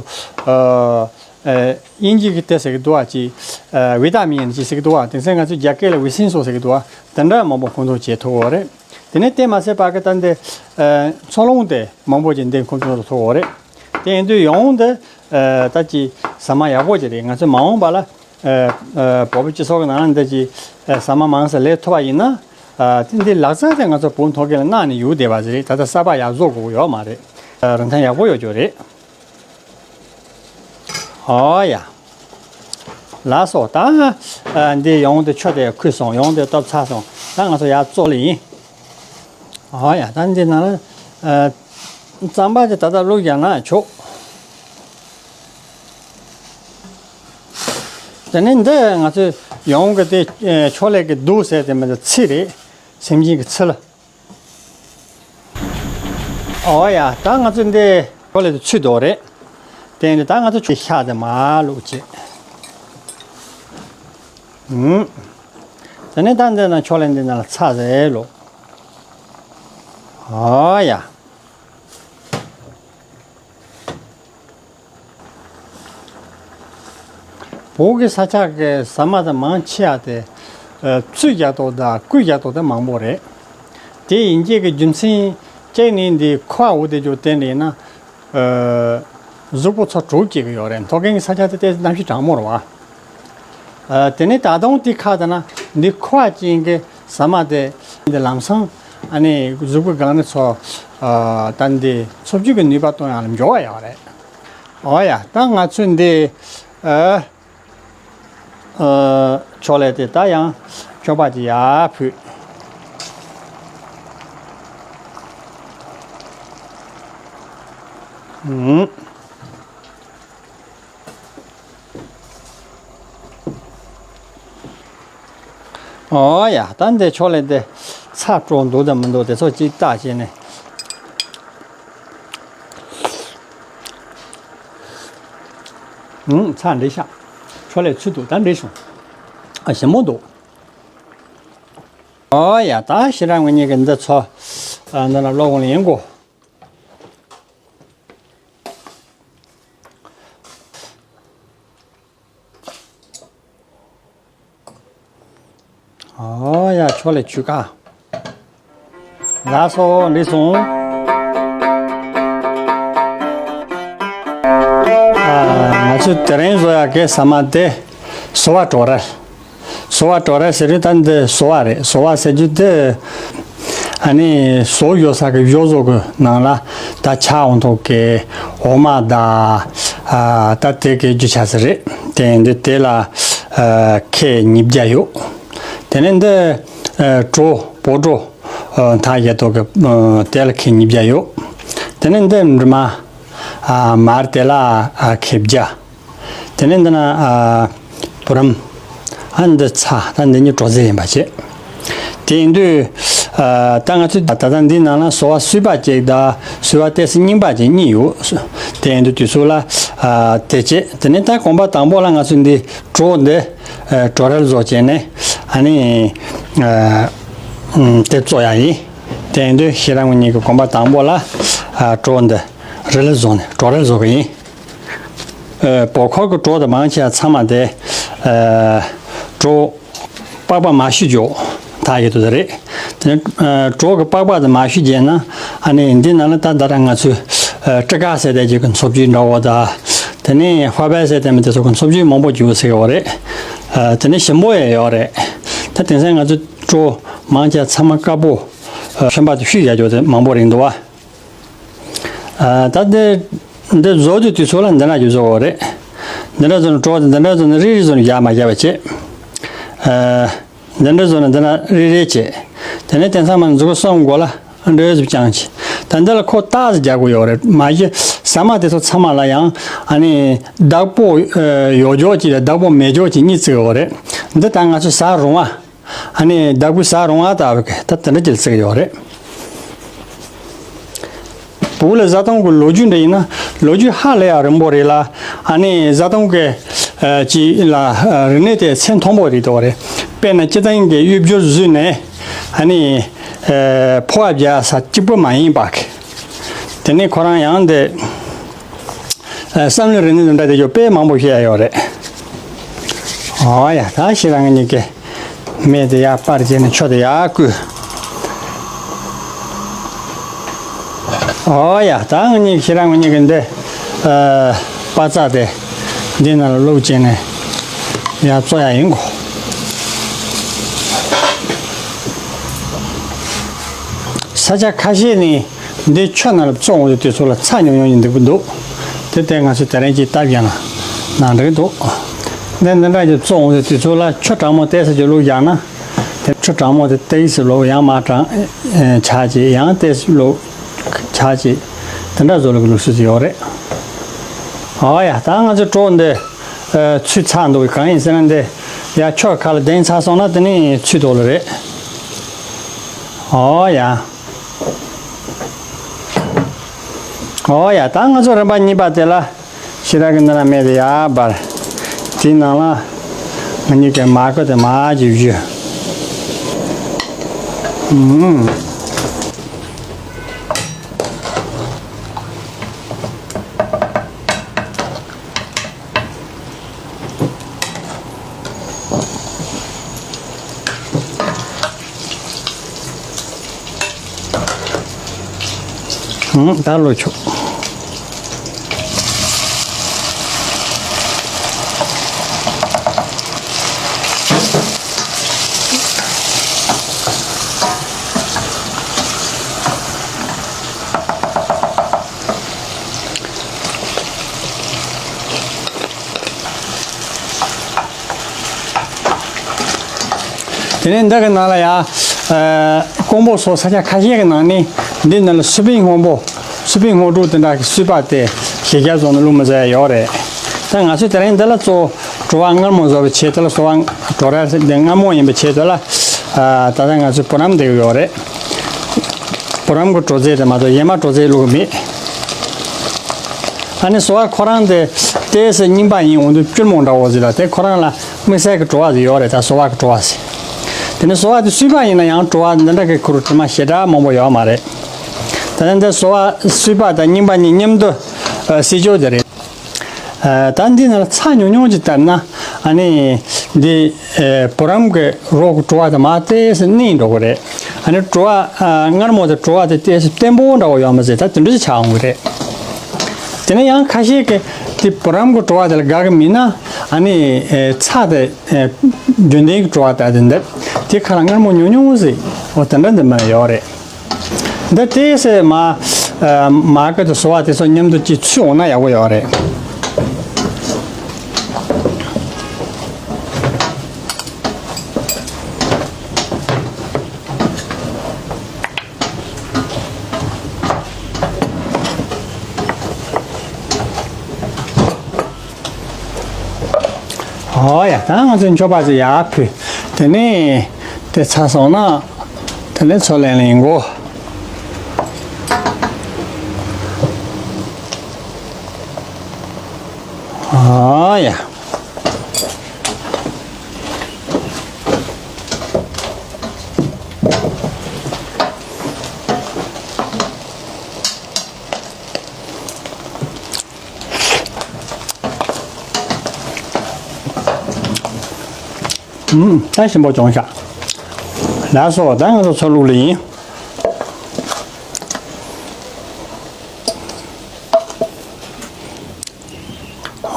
ཨ་ཨ་དབྱིན་ཇི་གི་དེ་ཟེར་གི་འདུག་བ། ཅིག་ཨ་ཝི་ཏ་མིན་ཅིག་ཟེར་གི་འདུག་བ། དེང་སང་ང་ཚོ་རྒྱ་སྐད་ལ་ཝི་སིན་སོ་ཟེར་གི་འདུག་བ། དེ་འདྲ་མང་པོ་མཁོ་འདོན་བྱེད་ཐུབ་ཀྱི་ཡོད་རེད། དེ་ནས་དེ་མ་ཟད་པ་གི་ད་འདི་ཨ་འཚོ་རླུང་དེ་མང་པོ་ཅིག་འདི་མཁོ་འདོན་ཐུབ་ཀྱི་ཡོད་རེད། དེ་ཡིན་དུས་ཡོང་འདི་ཨ་ད་ཅིག་ཟ་མ་ཡག་པོ་ཅིག་རེད། ང་ཚོས་མ་འོངས་པ་ལ་ཨ་ཨ་བོད་པའི་སྤྱི་ཚོགས་ཀྱི་ནང་ལ་འདི་ཅིག་ཨ་ཟ་མ་མང་ཙམ་ལེན་ཐུབ་པ་ཡིན་ན། ཨ་དེ་འདི་ལག་རྩལ་དེ་ང་ཚོ་བོད་མཐོ་སྒང་ལ་གནའ་ནས་ཡོད་བསྡད་པ་ཞིག་རེད། ད་ལྟ་གསར་པ་ཡར་བཟོ་དགོས་ཀྱི་ཡོད་མ་རེད། ཨ་རིན་ཐང་ཡག་པོ་ཡོད་རྒྱུ་རེད། ཨོ་ཡ། ལགས་སོ། ད་ཨ་འདི་ཡོང་དེ་ཆུ་དེ་ཁུས་སོང་། ཡོང་དེ་གཏུབ་ཚར་སོང་། ད་ང་ཚོ་ཡར་བཙོ་ལེ་ཡིན། ཨོ་ཡ། ད་འདི་ནང་ལ་ཨ་རྩམ་པ་དེ་ད་ལྟ་བླུགས་རྒྱག་ན་ཆོག་དེ་ནས་འདི་ང་ཚོས་ཡོང་གི་དེ་ཨེ་ཆོ་ལེ་གི་རྡོ་ཟེར་དེ་མི་འདི་ཚི་རེད། སེམས་ཅན་གྱི་ཚི་ལ། ཨོ་ཡ། ད་ང་ཚོས་འདི་ཆོ་ལེ་དེ་ཚུད་དོ་རེད། དེ་ནས་ད་ང་ཚོས་ཆུ་ཤ་དེ་མར་བླུགས་བྱེད། ཨུམ། དེ་ནས་ད་འདི་ན་ཆོ་ལེ་འདི་ན་ལ་ཚྭ་ཟེར་ལོ། ཨོ་ཡ། བོད་ཀྱི་ས་ཆ་གི་ཟ་མ་དེ་མང་ཆེ་བ་དེ་ཨ་བཙོས་རྒྱག་དོ་དང་བསྐོལ་རྒྱག་དོ་དེ་མང་པོ་རེད། དེ་ཡིན་གྱི་གི་རྒྱུ་མཚན་གཅིག་ནི་འདི་ཁུ་བ་འོ་དེ་ཅོག་བསྟན་ནས་ན། ཨ། གཟུགས་པོ་ཚོ་དྲུག་སྐྱེ་གི་ཡོད་རེད། མཐོ་རྒན་གྱི་ས་ཆ་དེ་ཏོག་ཙམ་གནམ་གཤིས་གྲང་མོ་རེད་བ། ཨ། དེ་ནས་ད་དུང་དེ་ཁ་དེ་ན་འདི་ཁུ་བ་ཅན་གྱི་ཟ་མ་དེ་འདི་ལམ་སང་ཨ་ནི་གཟུགས་པོའི་སྒང་ནས་ཚོ། ཨ། ད་འདི་འཚོ་བཅུད་ཀྱི་ནུས་པ་གཏོང་ཡག་ལ་འགྱུར་བ་ཡོད་རེད། འོ་ཡ། ད་ང་ཚོས་འདི། ཨ། ཨ། ཕྱོགས་ལས་དེ་ད་ཡང་ཕྱོགས་པ་དེ་ཡར་ཕུད། ཨུམ། ཨོ་ཡ། ད་འདི་ཕྱོགས་ལས་དེ་ཚྭ་དྲོ་འདུག་དང་མི་འདུག་དེ་ཚོ་ཅིག་བལྟས་བྱས་ནས། ཨུམ། ཚྭ་འདྲ་ཤག་ཕྱོགས་ལས་ཚུལ་འདུག་ད་འདྲ་བྱུང་། ཨ། ཞིམ་པོ་འདུག་ཨོ་ཡ། ད་ཞེ་དྲག་ངོ་གཉིས་ཀྱི་འདི་ཚོ། ཨ། འདི་ན་ལོག་གོང་ལ་ཡིན་གོ། ཨོ་ཡ། ཕྱོགས་ལས་ཆུ་ཁ། ལགས་སོ། འགྲིག་སོང་། ཨ། ང་ཚོས་དེ་རིང་བཟོ་ཡག་གི་ཟ་མ་དེ་སོ་བ་བྲོ་ར། སོ་བ་བྲོ་ར་ཟེར་དུས་ད་འདི་སོ་བ་རེད། སོ་བ་ཟེར་རྒྱུ་དེ། ཨ་ནི་ཟོག་ཡོད་ས་གི་ཡོ་ཟོག་གི་ནང་ལ་ད་ཆག་འོང་ཐོག་གི་འོ་མ་དང་། ཨ། ད་དེ་གི་རྒྱུ་ཆ་ཟེར་རེད། དེ་ཡིན་དུས་དེ་ལ། ཨ། ཁལ་ཉིས་བརྒྱ་ཡོད། དེ་ནས་འདི། ཨ། བྲོ། བོད་བྲོ། ཨ། འཐག་ཡས་ཐོག་གི། ཨ། དེ་ལ་ཁལ་ཉིས་བརྒྱ་ཡོད། དེ་ནས་འདི་འབྲུ་མར། ཨ། མར་དེ་ལ། ཨ། ཁལ་བརྒྱ། དེ་ནས་འདི་ན། ཨ། བུ་རམ། ཨ། འདི་ཚྭ། ད་འདི་གཉིས་བྲོ་རྫས་ཡིན་པ་བྱས། དེ་ཡིན་དུས། ཨ། ད་ང་ཚོས་ད་ལྟ་འདི་ནང་ལ་སོ་བ་བསིལ་བ་གཅིག་དང་སོ་བ་ཏོག་ཙམ་རྙིང་པ་གཅིག་གཉིས་ཡོད། དེ་ཡིན་དུས་དུས་ཚོད་ལ། ཨ། དེ་བྱས། དེ་ནས་ད་གོམ་པ་དང་པོ་ལ་ང་ཚོས་འདི་བྲོ་འདི། ཨ། བྲོ་རལ་བཟོ་བྱས་ནས། ཨ་ནི། ཨ། ཨུམ། དེ་བཙོ་ཡག་ཡིན། དེ་ཡིན་དུས་ཞེ་དྲག་ངོ་གཉིས་ཀྱི་གོམ་པ་དང་པོ་ལ། ཨ། བྲོ་འདི་རལ་བཟོ་ནས་བྲོ་རལ་བཟོ་གི་ཡིན། ཨ། བོད་ཁུལ་གྱི་བྲོ་དེ་མང་ཆེ་བ་ཚང་མ་དེ། ཨ། བྲོ་པགས་པ་མ་བཤུས་ཀྱོག་འཐག་ཡས་ཐོག་དེ་རེད། དེ་ནས། ཨ། བྲོ་གི་པགས་པ་དེ་མ་བཤུས་བྱས་ན། ཨ་ནི་འདི་ནང་ལ་ད་ད་ལྟ་ང་ཚོས། ཨ། སྤྲི་དཀར་ཟེར་དེ་ཅིག་གི་འཚོ་བཅུད་འདྲ་བོ་དང་། དེ་ནས་ཧྭ་པའེ་ཟེར་དེ་མི་དེ་ཚོ་གི་འཚོ་བཅུད་མང་པོ་ཅིག་ཡོད་ཟེར་གི་ཡོད་རེད། ཨ། དེ་ནས་ཞིམ་པོ་ཡང་ཡོད་རེད། ད་དེང་སང་ང་ཚོས་བྲོ་མང་ཆེ་བ་ཚང་མ་དཀར་པོ། ཨ། ཧྲེང་བ་དེ་བཤུས་བཞག་ཀྱོག་དེ་མང་པོ་རེད་འདུག་བ། ཨ། ད་འདི། འདི་བཟོ་དུས་དུས་ཚོད་ལ་འདི་འདྲ་ཅིག་བཟོ་དགོས་རེད། འདི་འདྲ་བཟོ་ནས་བྲོ་དེ་འདི་འདྲ་བཟོ་ནས་རིལ་རིལ་བཟོ་ནས་རྒྱག་མ་རྒྱག་པ་བྱེད། ཨ། འདི་འདྲ་བཟོ་ནས་འདི་འདྲ་རིལ་རིལ་བྱེད། དེ་ནས་དེང་སང་མ་མཛུབ་གུ་གསུམ་མགོ་ལ་འདྲ་བཟོ་བརྐྱངས་བྱེད། ད་འདི་ལ་ཁོ་ཏོག་ཙམ་རྒྱག་དགོས་ཡོད་རེད། མ་གཞི་ཟ་མ་དེ་ཚོ་ཚང་མ་ལ་ཡང་ཨ་ནི་བདག་པོ་ཡོད་ཀྱོག་ཅིག་དང་བདག་པོ་མེད་ཀྱོག་ཅིག་གཉིས་བརྩི་དགོས་རེད། འདི་ད་ང་ཚོས་ཟ་རུང་བ། ཨ་ནི་བདག་པོས་ཟ་རུང་བ་ལྟ་བུ་གི་ད་དེ་འདྲ་ཅིག་བརྩི་གི་ཡོད་རེད། བོད་ལ་བཟའ་བཏུང་གི་ལོ་རྒྱུས་འདྲ་ཡིན་ན་ལོ་རྒྱུས་ཧ་ལས་ཡག་རིང་པོ་རེད་ལ། ཨ་ནི་བཟའ་བཏུང་གི། ཨ། ཅིག་ལ། ཨ། རིག་གནས་དེ་ཚད་མཐོན་པོ་རེད་འདུག་རེད། དཔེར་ན་སྤྱིར་བཏང་གི་གཡུ་བྱུར་བཟོས་ནས། ཨ་ནི། ཨ། ཕོ་བ་རྒྱག་ས་གཅིག་པུ་མ་ཡིན་པ་གི། དེ་ནས་ཁོ་རང་ཡང་དེ། ཨ། བསམ་བློའི་རིག་གནས་དེ་འདྲ་དེ་ཚོ་དཔེ་མང་པོ་ཤེས་ཡག་ཡོད་རེད། ཨོ་ཡ། ད་ཞེ་དྲག་ངོ་གཉིས་ཀྱི་མེ་དེ་ཡར་སྤར་བྱས་ནས་ཆུ་དེ་ཡར་བསྐོལ། ཨོ་ཡ། ད་ངོ་གཉིས་ཞེ་དྲག་ངོ་གཉིས་ཀྱི་འདི། ཨ། པགས་ཚང་དེ་འདི་ནང་ལ་བླུགས་བྱས་ནས་ཡར་བཙོ་ཡག་ཡིན་གོ། ས་ཆ་ཁ་ཤས་ནི་འདི་ཆུ་ནང་ལ་བཙོ་འོང་དུས་དུས་ཚོད་ལ་ཚྭ་ཉུང་ཉུང་ཡིན་འདུག་འདུག་དེ་ལྟས་ང་ཚོས་དེ་རིང་ཅིག་བཏབ་བཞག་ན་ནང་འགྲིག་འདུག་འདི་འདི་འདྲ་ཅིག་བཙོ་འོང་དུས་དུས་ཚོད་ལ་ཆུ་གྲང་མོ་ཏོག་ཙམ་ཅིག་བླུགས་བཞག་ན། དེ་ཆུ་གྲང་མོ་དེ་ཏོག་ཙམ་བླུགས། ཡང་མར་གྲང་ཆགས་བྱས། ཡང་ཏོག་ཙམ་བླུགས་ཆགས་བྱས། དེ་འདྲ་བཟོ་ལུགས་ཀྱི་ལུགས་སྲོལ་ཅིག་ཡོད་རེད། ཨོ་ཡ། ད་ང་ཚོའི་བྲོ་འདི། ཨ། ཚོས་ཚར་འདུག་གང་ཡིན་ཟེར་ན་འདི་ཡར་ཆུ་ཁ་ལ་ལྡང་ཚར་སོང་ན་དེ་ནས་ཚོས་འདུག་ལ་རེད། ཨོ་ཡ། ཨོ་ཡ། ད་ང་ཚོ་རིམ་པ་གཉིས་པ་དེ་ལ་ཞེ་དྲག་གི་འདི་ན་མེ་དེ་ཡར་སྦར། དེའི་ནང་ལ་ང་གཉིས་ཀྱི་མར་ཁུ་དེ་མར་ཅིག་གཞུ། ཨུམ། ཨུམ། ད་བླུགས་ཆོག་དེ་ནས་འདི་གི་ནང་ལ་ཡ། ཀོང་པོ་སོགས་ས་ཆ་ཁ་ཤས་ཀྱི་ནང་ནས་འདི་ནང་ལ་སུ་པིན་སྔོན་པོ། སུ་པིན་སྔོན་འབྲུ་དེ་འདྲ་གི་སུས་པ་དེ་ཞེ་བརྒྱ་བཟོ་ནས་བླུགས་མི་ཟེར་ཡོད་རེད། ད་ང་ཚོས་དེ་རིང་འདི་ལ་གཙོ་བོ་བྲོ་བ་མངར་མོ་བཟོ་བའི་ཆེད་དུ་ལ་གསོལ་བ་བྲོ་ར་འདི་མངར་མོ་ཡིན་པའི་ཆེད་དུ་ལ། ད་ལྟ་ང་ཚོས་བུ་རམ་འདེབས་ཡོད་རེད། བུ་རམ་གྱི་བྲོ་རྫས་དེ་མ་གཏོགས་ཡས་མ་བྲོ་རྫས་བླུགས་མེད། ཨ་ནི་གསོལ་བ་ཁོ་རང་དེ་ཏོག་ཙམ་རྙིང་པ་ཡིན་འོང་དུས་སྐྱུར་མོ་འདྲ་བོ་ཟིག་ལ་དེ་ཁོ་རང་ལ་དམིགས་བསལ་གྱི་བྲོ་བ་ཟིག་ཡོད་རེད། ད་གསོལ་བ་གི་བྲོ་བ་ཟིག་དེ་ནས་གསོལ་བ་དེ་སུས་པ་ཡིན་ན་ཡང་བྲོ་བ་འདི་འདྲ་གི་ཁུ་རུ་དྲི་མ་ཞེ་དྲག་མང་པོ་ཡོད་མ་རེད། ད་ནི་འདི་གསོལ་བ་སུས་པ་དང་རྙིང་པ་གཉིས་མཉམ་དུ་བསྲེས་ཆོག་དེ་རེད། ད་འདི་ནང་ལ་ཚྭ་ཉུང་ཉུང་ཅིག་བཏབ་ན་ཨ་ནི་འདི་བུ་རམ་གྱི་རོ་གི་བྲོ་བ་དེ་མར་ཏོག་ཙམ་གནས་འགྲོ་གི་རེད། ཨ་ནི་བྲོ་བ་མངར་མོ་དང་བྲོ་བ་དེ་ཏོག་ཙམ་བརྟན་པོ་འདྲ་བོ་ཡོད་མ་ཟད་ད་དེ་འདྲ་ཅིག་ཆགས་འོང་གི་རེད། དེ་ནས་ཡང་ཁ་ཤས་ཀྱིས་དེ་བུ་རམ་གྱི་བྲོ་བ་དེ་ལ་དགའ་གི་མིན་ན་ཨ་ནི་ཚྭ་དེ་རྒྱུན་ལྡན་གྱི་བྲོ་བ་དང་དེ་འདྲ་དེ་ཁ་ལ་མངར་མོ་ཉུང་ཉུང་ཟིག་འོ་དེ་འདྲ་འདི་མ་ཡོད་རེད། འདི་ཏོག་ཙམ་མ་མ་ཀི་དང་གསོལ་བ་དེ་ཚོ་མཉམ་དུ་ཅིག་ཚུད་འོང་ན་ཡག་པོ་ཡོད་རེད། ཨོ་ཡ། ད་ང་ཚོས་མཆོད་པ་ཚོ་ཡར་ཕུལ། དེ་ནས་དེ་ཚར་སོང་ན་དེ་ནས་ཚོགས་ལེན་ལེན་གོ། ཨོ་ཡ། ཨུམ། ད་ཞིམ་པོ་བྱུང་ཤག་ལགས་སོ། ད་ང་ཚོ་ཚོགས་བླུགས་ལེ་ཡིན།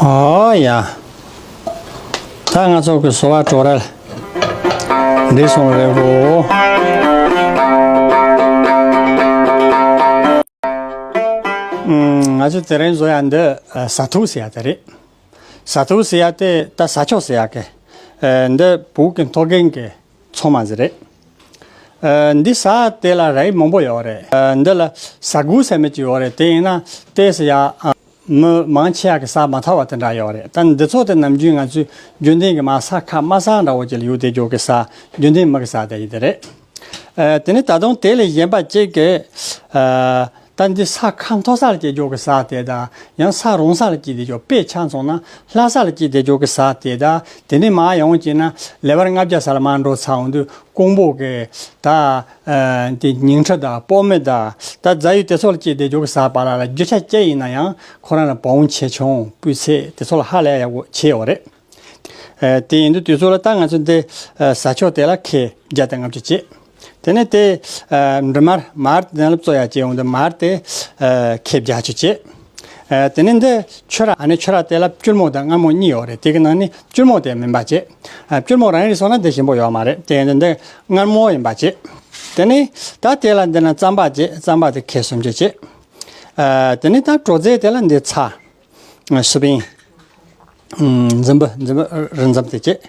ཨོ་ཡ། ད་ང་ཚོ་གི་གསོལ་བ་བྲོ་ར་འགྲིག་སོང་རེད་གོ། ང་ཚོ་དེ་རིང་བཟོ་ཡ་འདི་ཟྭ་ཐུག་ཟེར་ཡ་དེ་རེད། ཟྭ་ཐུག་ཟེར་ཡ་དེ་ད་ཟྭ་ཆོ་ཟེར་ཡ་གི། འདི་བོད་ཀྱི་མཐོ་རྒན་གྱི་ཚོད་མ་ཟིག་རེད། འདི་ཟྭ་དེ་ལ་རིགས་མང་པོ་ཡོད་རེད། འདི་ལ་ཟྭ་དགུ་ཟེར་མི་ཅིག་ཡོད་རེད། དེ་ཡིན་ན་ཏོག་ཙམ་ཡ། མི་མང་ཆེ་བ་གི་ཟྭ་མ་ཐོབ་པ་དེ་འདྲ་ཡོད་རེད། ད་འདི་ཚོ་དེ་ནམ་རྒྱུན་ང་ཚོས་རྒྱུན་ལྡན་གྱི་མ་ཟྭ་ཁ་མ་ཟྭ་འདྲ་བོ་ཅིག་ལ་ཡོད་བསྡད་རྒྱུ་གི་ཟྭ་རྒྱུན་ལྡན་མི་གི་ཟྭ་དེ་ཡིན་དེ་རེད། དེ་ནས་ད་དུང་དེ་ལས་གཞན་པ་གཅིག་གི། ད་འདི་ཟྭ་ཁ་མཐོ་ས་ལ་སྐྱེ་རྒྱུ་གི་ཟྭ་དེ་དང་ཡང་ཟྭ་རོང་ས་ལ་སྐྱེ་བསྡད་རྒྱུ། དཔེ་ཆ་མཚོན་ན་ལྷ་ས་ལ་སྐྱེ་བསྡད་རྒྱུ་གི་ཟྭ་དེ་དང་དེ་ནས་མར་ཡོང་བྱས་ན་ལེ་བར་ལྔ་བརྒྱ་ས་ལ་མར་འགྲོ་ཚར་འོང་དུས། ཀོང་པོ་གི་ད་དེ་ཉིང་ཁྲི་དང་སྤོ་མི་དང་ད་རྫ་ཡུལ་དེ་ཚོ་ལ་སྐྱེས་བསྡད་རྒྱུ་གི་ཟྭ་བར་ལ་རྒྱུ་ཆ་ཅི་ཡིན་ན་ཡང་ཁོ་རང་ལ་བ་འོང་ཆེ་ཆུང་སྤུས་ཚད་དེ་ཚོ་ལ་ཧ་ལས་ཡག་པོ་ཆེ་བ་རེད། དེ་ཡིན་དུས་དུས་ཚོད་ལ་ད་ང་ཚོ་འདི་ཟྭ་ཆོ་དེ་ལ་ཁལ་བརྒྱ་དང་ལྔ་བཅུ་བྱེད། དེ་ནས་དེ་འབྲུ་མར་མར་དེ་ལ་བཙོ་ཡ་བྱེད་འོང་དུས་མར་དེ་ཁལ་བརྒྱད་ཅུ་བྱེད། དེ་ནས་འདི་ཆུ་ར། ཨ་ནི་ཆུ་ར་དེ་ལ་སྐྱུར་མོ་དང་མངར་མོ་གཉིས་ཡོད་རེད། དེ་གི་ནང་ནས་སྐྱུར་མོ་དེ་མིན་པ་བྱེད། སྐྱུར་མོ་རང་རེད་སོང་ན་དེ་ཞིམ་པོ་ཡོད་མ་རེད། དེ་ཡིན་དུས་འདི་མངར་མོ་ཡིན་པ་བྱེད། དེ་ནས་ད་དེ་ལ་འདི་ན་རྩམ་པ་བྱེད། རྩམ་པ་དེ་ཁལ་སུམ་ཅུ་བྱེད། དེ་ནས་ད་བྲོ་རྫས་དེ་ལ་འདི་ཚྭ། སུ་པིན། འཛིམ་བུ་འཛིམ་བུ་རི་འཛིམ་དེ་བྱེད།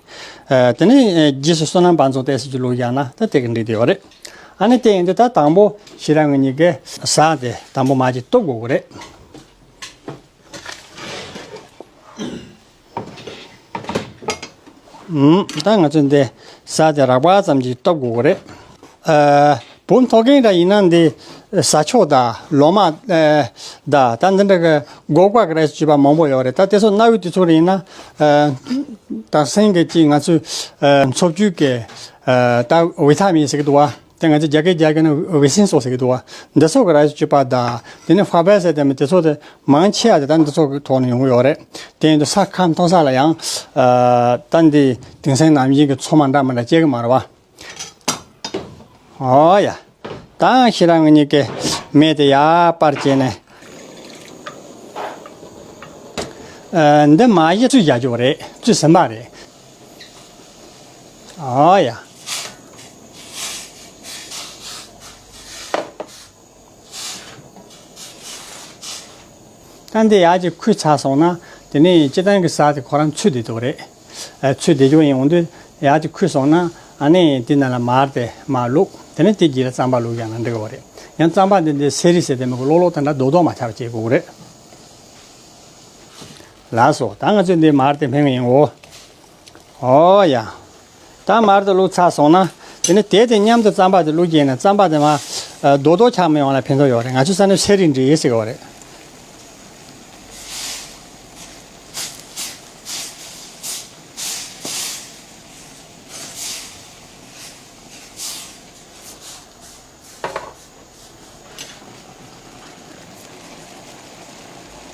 དེ་ནས་རྗེས་སུ་བསོད་ནམས་བང་མཛོད་ཏོག་ཙམ་ཅིག་བླུགས་བཞག་ན་ད་དེ་གི་འགྲིག་དེ་ཡོད་རེད། ཨ་ནི་དེ་ཡིན་དུས་ད་དང་པོ་ཞེ་དྲག་ངེད་གཉིས་ཀས་ཟྭ་དེ་དང་པོ་མར་ཅིག་གཏུབ་དགོས་ཀྱི་རེད། ད་ང་ཚོས་འདི་ཟྭ་དེ་རགས་པ་ཙམ་ཅིག་གཏུབ་དགོས་ཀྱི་རེད། བོད་མཐོ་རྒན་འདྲ་ཡིན་ན་འདི་ཟྭ་ཆོ་དང་ལོ་མ་དང་ད་འདི་འདྲ་གི་སྒོག་པ་གི་ར་ཅིག་བྱས་པ་མང་པོ་ཡོད་རེད། ད་དེ་ཚོ་གནའ་བོའི་དུས་ཚོད་ཡིན་ན་དེང་སང་གི་ཅིག་ང་ཚོས་འཚོ་བཅུད་ཀྱི་ད་བི་ཐ་མིན་ཟེར་གི་འདུག་བ། དེ་ང་ཚོས་རྒྱ་སྐད་རྒྱག་གི་ན་ཝེ་སིན་སོགས་ཟེར་གི་འདུག་བ། འདི་སོགས་ཀྱི་ར་ཅིག་བྱས་པ་དང་དེ་ནས་ཧྥ་བེ་ཟེར་དེ་མི་དེ་ཚོ་དེ་མང་ཆེ་བ་དེ་ད་འདི་ཚོ་གི་ཐོག་ནས་ཡོང་གི་ཡོད་རེད། དེ་ཡིན་དུས་ཟྭ་ཁ་མཐོ་ས་ལ་ཡང་ད་འདི་དེང་སང་ནམ་རྒྱུན་གྱི་ཚོད་མ་འདྲ་མི་འདྲ་སྐྱེ་གི་མ་རེད་བ། ཨོ་ཡ། ད་ཞེ་དྲག་ངེད་གཉིས་ཀས་མེ་དེ་ཡར་སྤར་བྱས་ནས། འདི་མ་གཞི་བཙོས་བཞག་རྒྱུ་རེད། བཙོས་ཟིན་པ་རེད། ཨོ་ཡ། ད་འདི་ཡར་ཅིག་ཁུས་ཚར་སོང་ན་དེ་ནས་སྤྱིར་བཏང་གི་ཟྭ་དེ་ཁོ་རང་ཚུད་བསྡད་འདུག་རེད། ཚུད་བསྡད་རྒྱུ་ཡིན་འོང་དུས་ཡར་ཅིག་ཁུས་སོང་ན་ ཨ་ནི་དེ་ནང་ལ་མར་དེ་མར་བླུགས། དེ་ནས་དེ་རྗེས་ལ་རྩམ་པ་བླུགས་ཡང་ན་འགྲིག་གི་རེད། ཡང་རྩམ་པ་འདི་འདི་སེ་རི་སེ་དེ་མི་དགོས། ལོག་ལོག་དེ་འདྲ་རྡོག་རྡོག་མ་ཆགས་པ་བྱེད་དགོས་ཀྱི་རེད། ལགས་སོ། ད་ང་ཚོས་འདི་མར་དེ་འཕེན་གི་ཡིན་འོ། ཨོ་ཡ། ད་མར་དེ་བླུགས་ཚར་སོང་ན། དེ་ནས་དེ་དེ་མཉམ་དུ་རྩམ་པ་དེ་བླུགས་རྗེས་ནས་རྩམ་པ་དེ་མར་རྡོག་རྡོག་ཆགས་མི་ཡོང་ལ་ཕན་ཐོགས་ཡོད་རེད། ང་ཚོའི་ས་ནས་སེ་རི་འབྲི་ཡས་ཟེར་གི་ཡོད་རེད།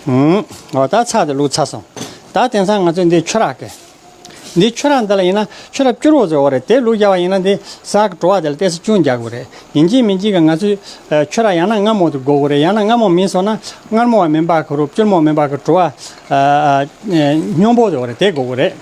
ཨུམ། འོ་ད་ཚྭ་དེ་བླུགས་ཚར་སོང་། ད་དེང་སང་ང་ཚོས་འདི་ཆུ་རགས་ཀྱི། འདི་ཆུ་རགས་འདི་ལ་ཡིན་ན་ཆུ་རགས་སྐྱུར་བོ་ཟེར་བ་རེད། དེ་བླུགས་རྒྱག་པ་ཡིན་ན་འདི་ཟས་ཀྱི་བྲོ་བ་དེ་ལ་ཏོག་ཙམ་སྐྱོན་རྒྱག་དགོས་རེད། ཡིན་གཅིག་མིན་གཅིག་གི་ང་ཚོས་ཆུ་རགས་ཡང་ན་མངར་མོ་དེ་དགོས་དགོས་རེད། ཡང་ན་མངར་མོ་མིན་སོང་ན་མངར་མོ་བ་མིན་པ་གི་རོ་སྐྱུར་མོ་མིན་པ་གི་བྲོ་བ་སྙོམས་པོ་ཟེར་བ་རེད། དེ་དགོས་དགོས་རེད།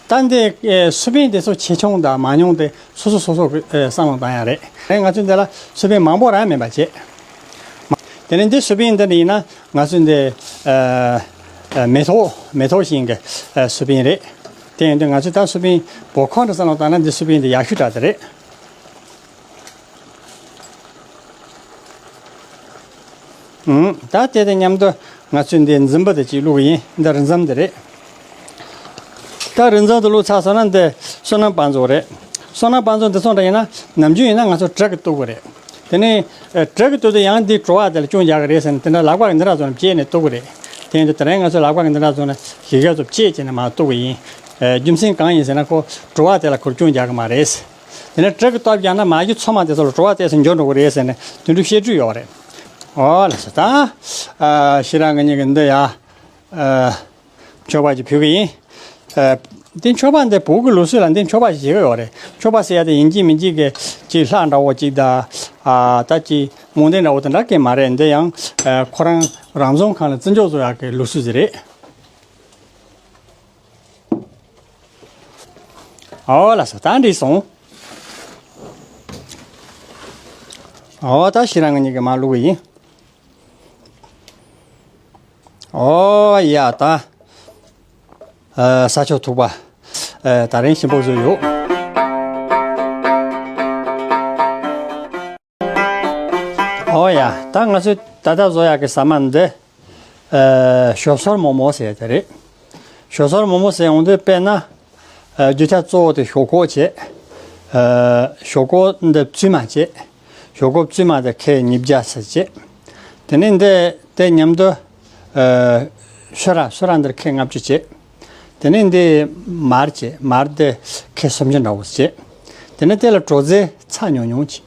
ད་འདི་ཨེ་སུ་པན་དེ་ཚོ་ཆེ་ཆུང་དང་མང་ཉུང་དེ་སོ་སོ་སོ་སོ་གི་ཨེ་བསམ་བློ་བཏང་ཡ་རེད། ཨེ་ང་ཚོ་འདི་ལ་སུ་པན་མང་པོ་རང་མེད་པ་བྱེད། དེ་ནས་འདི་སུ་པན་འདི་ནི་ཡིན་ན་ང་ཚོ་འདི་ཨེ་ཨེ་མེ་ཏོག་མེ་ཏོག་ཤིང་གི་ཨེ་སུ་པན་རེད། དེ་ཡིན་དུས་ང་ཚོས་ད་སུ་པན་བོད་ཁང་དུ་བསམ་བློ་བཏང་ན་འདི་སུ་པན་འདི་ཡག་ཤོས་དྲག་དེ་རེད། ཨུམ། ད་དེ་དང་མཉམ་དུ་ང་ཚོས་འདི་རྫུན་པ་དེ་གཅིག་བླུགས་ཡིན། འདི་རི་འཛམ་དེ་རེད། ད་རི་འཛམ་དེ་བླུགས་ཚར་སོང་ན་འདི་སོ་ནམ་བང་མཛོད་རེད། སོ་ནམ་བང་མཛོད་འདི་ཚོ་འདྲ་ཡིན་ན་ནམ་རྒྱུན་ཡིན་ན་ང་ཚོ་བྲག་གི་གཏུབ་གི་རེད། དེ་ནས་ཨེ་བྲག་གི་གཏུབ་དུས་ཡང་འདི་བྲོ་བ་དེ་ལ་སྐྱོན་རྒྱག་གི་རེད་ཟེར་ནས་དེ་འདྲ་ལག་པ་གི་འདི་འདྲ་བཟོ་ནས་བཅད་ནས་གཏུབ་གི་རེད། དེ་ཡིན་དུས་དེ་རིང་ང་ཚོས་ལག་པ་གི་འདི་འདྲ་བཟོ་ནས་ཞིག་ག་ཚོ་བཅད་བྱས་ནས་མར་གཏུབ་གི་ཡིན། ཨེ་རྒྱུ་མཚན་གང་ཡིན་ཟེར་ན་ཁོ་བྲོ་བ་དེ་ལ་ཁོར་སྐྱོན་རྒྱག་གི་མ་རེད། དེ་ནས་བྲག་གི་གཏུབ་རྒྱག་ན་མ་གི་ཚོད་མ་དེ་ཚོ་ལ་བྲོ་བ་ཏོག་ཙམ་འགྱུར་འགྲོ་གི་རེད་ཟེར་ནས་དེ་འདྲའི་བཤད་སྲོལ་ཡོད་རེད། ཨོ་ལགས་སོ། ད་ཨ་ཤེས་རབ་ང་གཉིས་ཀྱི་འདི་ཡ་ཨ་མཆོད་པ་ཅིག་ཕུལ་གི་ཡིན། ཨ་འདི་མཆོད་པ་འདི་བོད་ཀྱི་ལུགས་སྲོལ་ལ་འདི་མཆོད་པ་ཞིག་བྱེད་ཀྱི་ཡོད་རེད། མཆོད་པ་ཟེར་ཡ་དེ་ཡིན་གཅིག་མིན་གཅིག་གི་ཅིག་ལྷ་འདྲ་བོ་ཅིག་དང་ཨ་ད་ཅིག་མུ་འདེགས་འདྲ་བོ་དེ་འདྲ་གི་མ་རེད། འདི་ཡང་ཨ་ཁོ་རང་རང་བཙོན་ཁང་ལ་བརྩི་འཇོག་བཟོ་ཡག་གི་ལུགས་སྲོལ་ཞིག་རེད། ཨོ་ལགས་སོ། ད་འགྲིག་སོང་། ཨོ་ད་ཤེས་རབ་ང་གཉིས་ཀྱིས་མར་བླུགས་ཡིན། ཨོ་ཡ་ད་ཨ་ས་ཕྱོགས་ཐུག་པ་ཨ་ད་རིང་ཞིམ་པོ་བཟོས་ཡོད། ཨོ་ཡ་ད་ང་ཚོས་ད་ལྟ་བཟོ་ཡག་གི་ཟ་མ་འདི་ཨ་ཞོ་སོར་མོག་མོག་ཟེར་ཡ་དེ་རེད། ཞོ་སོར་མོག་མོག་ཟེར་ཡོང་དུས་དཔེར་ན་ཨ་རྒྱུ་ཆ་གཙོ་བོ་དེ་ཞོག་ཁོག་བྱས། ཨ་ཞོག་ཁོག་འདི་བཙུན་མ་བྱས། ཞོག་ཁོག་བཙུན་མ་དེ་ཁལ་ཉིས་བརྒྱ་ཙམ་བྱས། དེ་ནས་འདི་དེ་མཉམ་དུ་ཨ་སུ་ར་སུ་ར་འདིར་ཁལ་ལྔ་བཅུ་བྱས། དེ་ནས་འདི་མར་བྱས། མར་དེ་ཁལ་སུམ་ཅུ་འདྲ་བོ་བྱས། དེ་ནས་དེ་ལ་བྲོ་རྫས་ཚྭ་ཉུང་ཉུང་བྱས།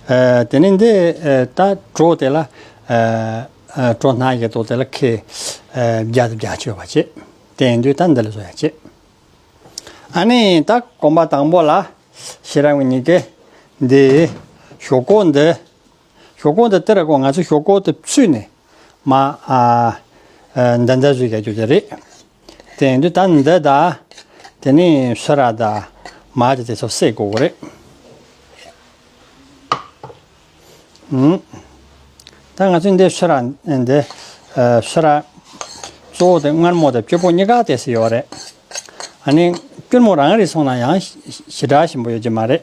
ཨ་དེ་ནས་འདི་ཨ་ད་བྲོ་དེ་ལ་ཨ་ཨ་བྲོ་སྣ་ཡི་ཏོག་དེ་ལ་ཁལ་ཨ་བརྒྱ་དང་བརྒྱད་ཅུ་ཡོད་པ་བྱས། དེ་ཡིན་དུས་ད་འདི་ལ་བཟོ་ཡག་བྱས། ཨ་ནི་ད་གོམ་པ་དང་པོ་ལ་ཤེས་རབ་ང་གཉིས་ཀས་འདི་ཞོག་ཁོག་འདི་ཞོག་ཁོག་འདི་དེ་ར་ཁོ་ང་ཚོ་ཞོག་ཁོག་དེ་བཙུས་ནས་མར་ཨ་ཨ་འདི་འདྲ་བཟོས་རྒྱག་རྒྱུ་དེ་རེད། དེ་ཡིན་དུས་ད་འདི་དང་དེ་ནས་སུ་ར་དང་མར་དེ་དེ་ཚོ་བསྲེས་དགོས་ཀྱི་རེད། ཨུམ། ད་ང་ཚོས་འདི་སུ་ར་འདི་ཨ་སུ་ར་གཙོ་བོ་དེ་མངར་མོ་དང་སྐྱུར་པོ་གཉིས་ཀ་དེ་སུ་ཡོད་རེད། ཨ་ནི་སྐྱུར་མོ་རང་རེད་སོང་ན་ཡང་ཞེ་དྲག་ཞིམ་པོ་ཡོད་ཀྱི་མ་རེད།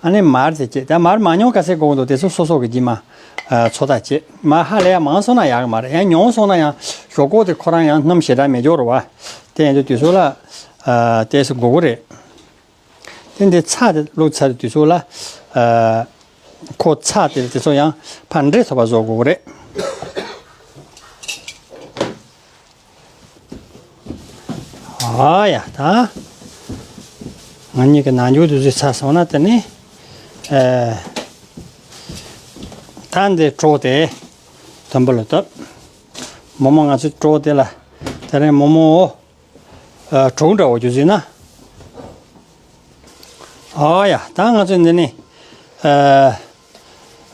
ཨ་ནི་མར་དེ་བྱས། ད་མར་མང་ཉུང་ག་ཚད་དགོས་འདུག་དེ་ཚོ་སོ་སོ་གི་རྗེས་མ་ཨ་ཚོད་ལྟ་བྱས། མར་ཧ་ལས་ཡ་མང་སོང་ན་ཡག་གི་མ་རེད། ཡང་ཉུང་སོང་ན་ཡང་ཞོག་ཁོག་དེ་ཁོ་རང་ཡང་སྣུམ་ཞེ་དྲག་མེད་འགྱོ་རེད་བ། དེ་ཡིན་དུས་དུས་ཚོད་ལ་ཨ་དེ་ཚོ་དགོས་ཀྱི་རེད། དེ་འདི་ཚྭ་དེ་བླུགས་ཚར་དུས་ཚོད་ལ་ཨ་ཁོ་ཚྭ་དེ་དེ་ཚོ་ཡང་ཕར་འདྲེས་ཐུབ་པ་བཟོ་དགོས་ཀྱི་རེད། ཨ་ཡ་ད་ང་གཉིས་ཀྱི་ནང་འཇུག་དུས་ཚོད་ཚར་སོང་ན་དེ་ནི་ཨ་ད་འདི་བྲོ་དེ་དུམ་བུ་ལ་བཏབ། མོག་མོག་ང་ཚོའི་བྲོ་དེ་ལ་དེ་རིང་མོག་མོག་ཨ་གྲོག་འདྲ་བོ་རྒྱུ་ཟིན་ན། ཨོ་ཡ་ད་ང་ཚོས་འདི་ནི་ཨ་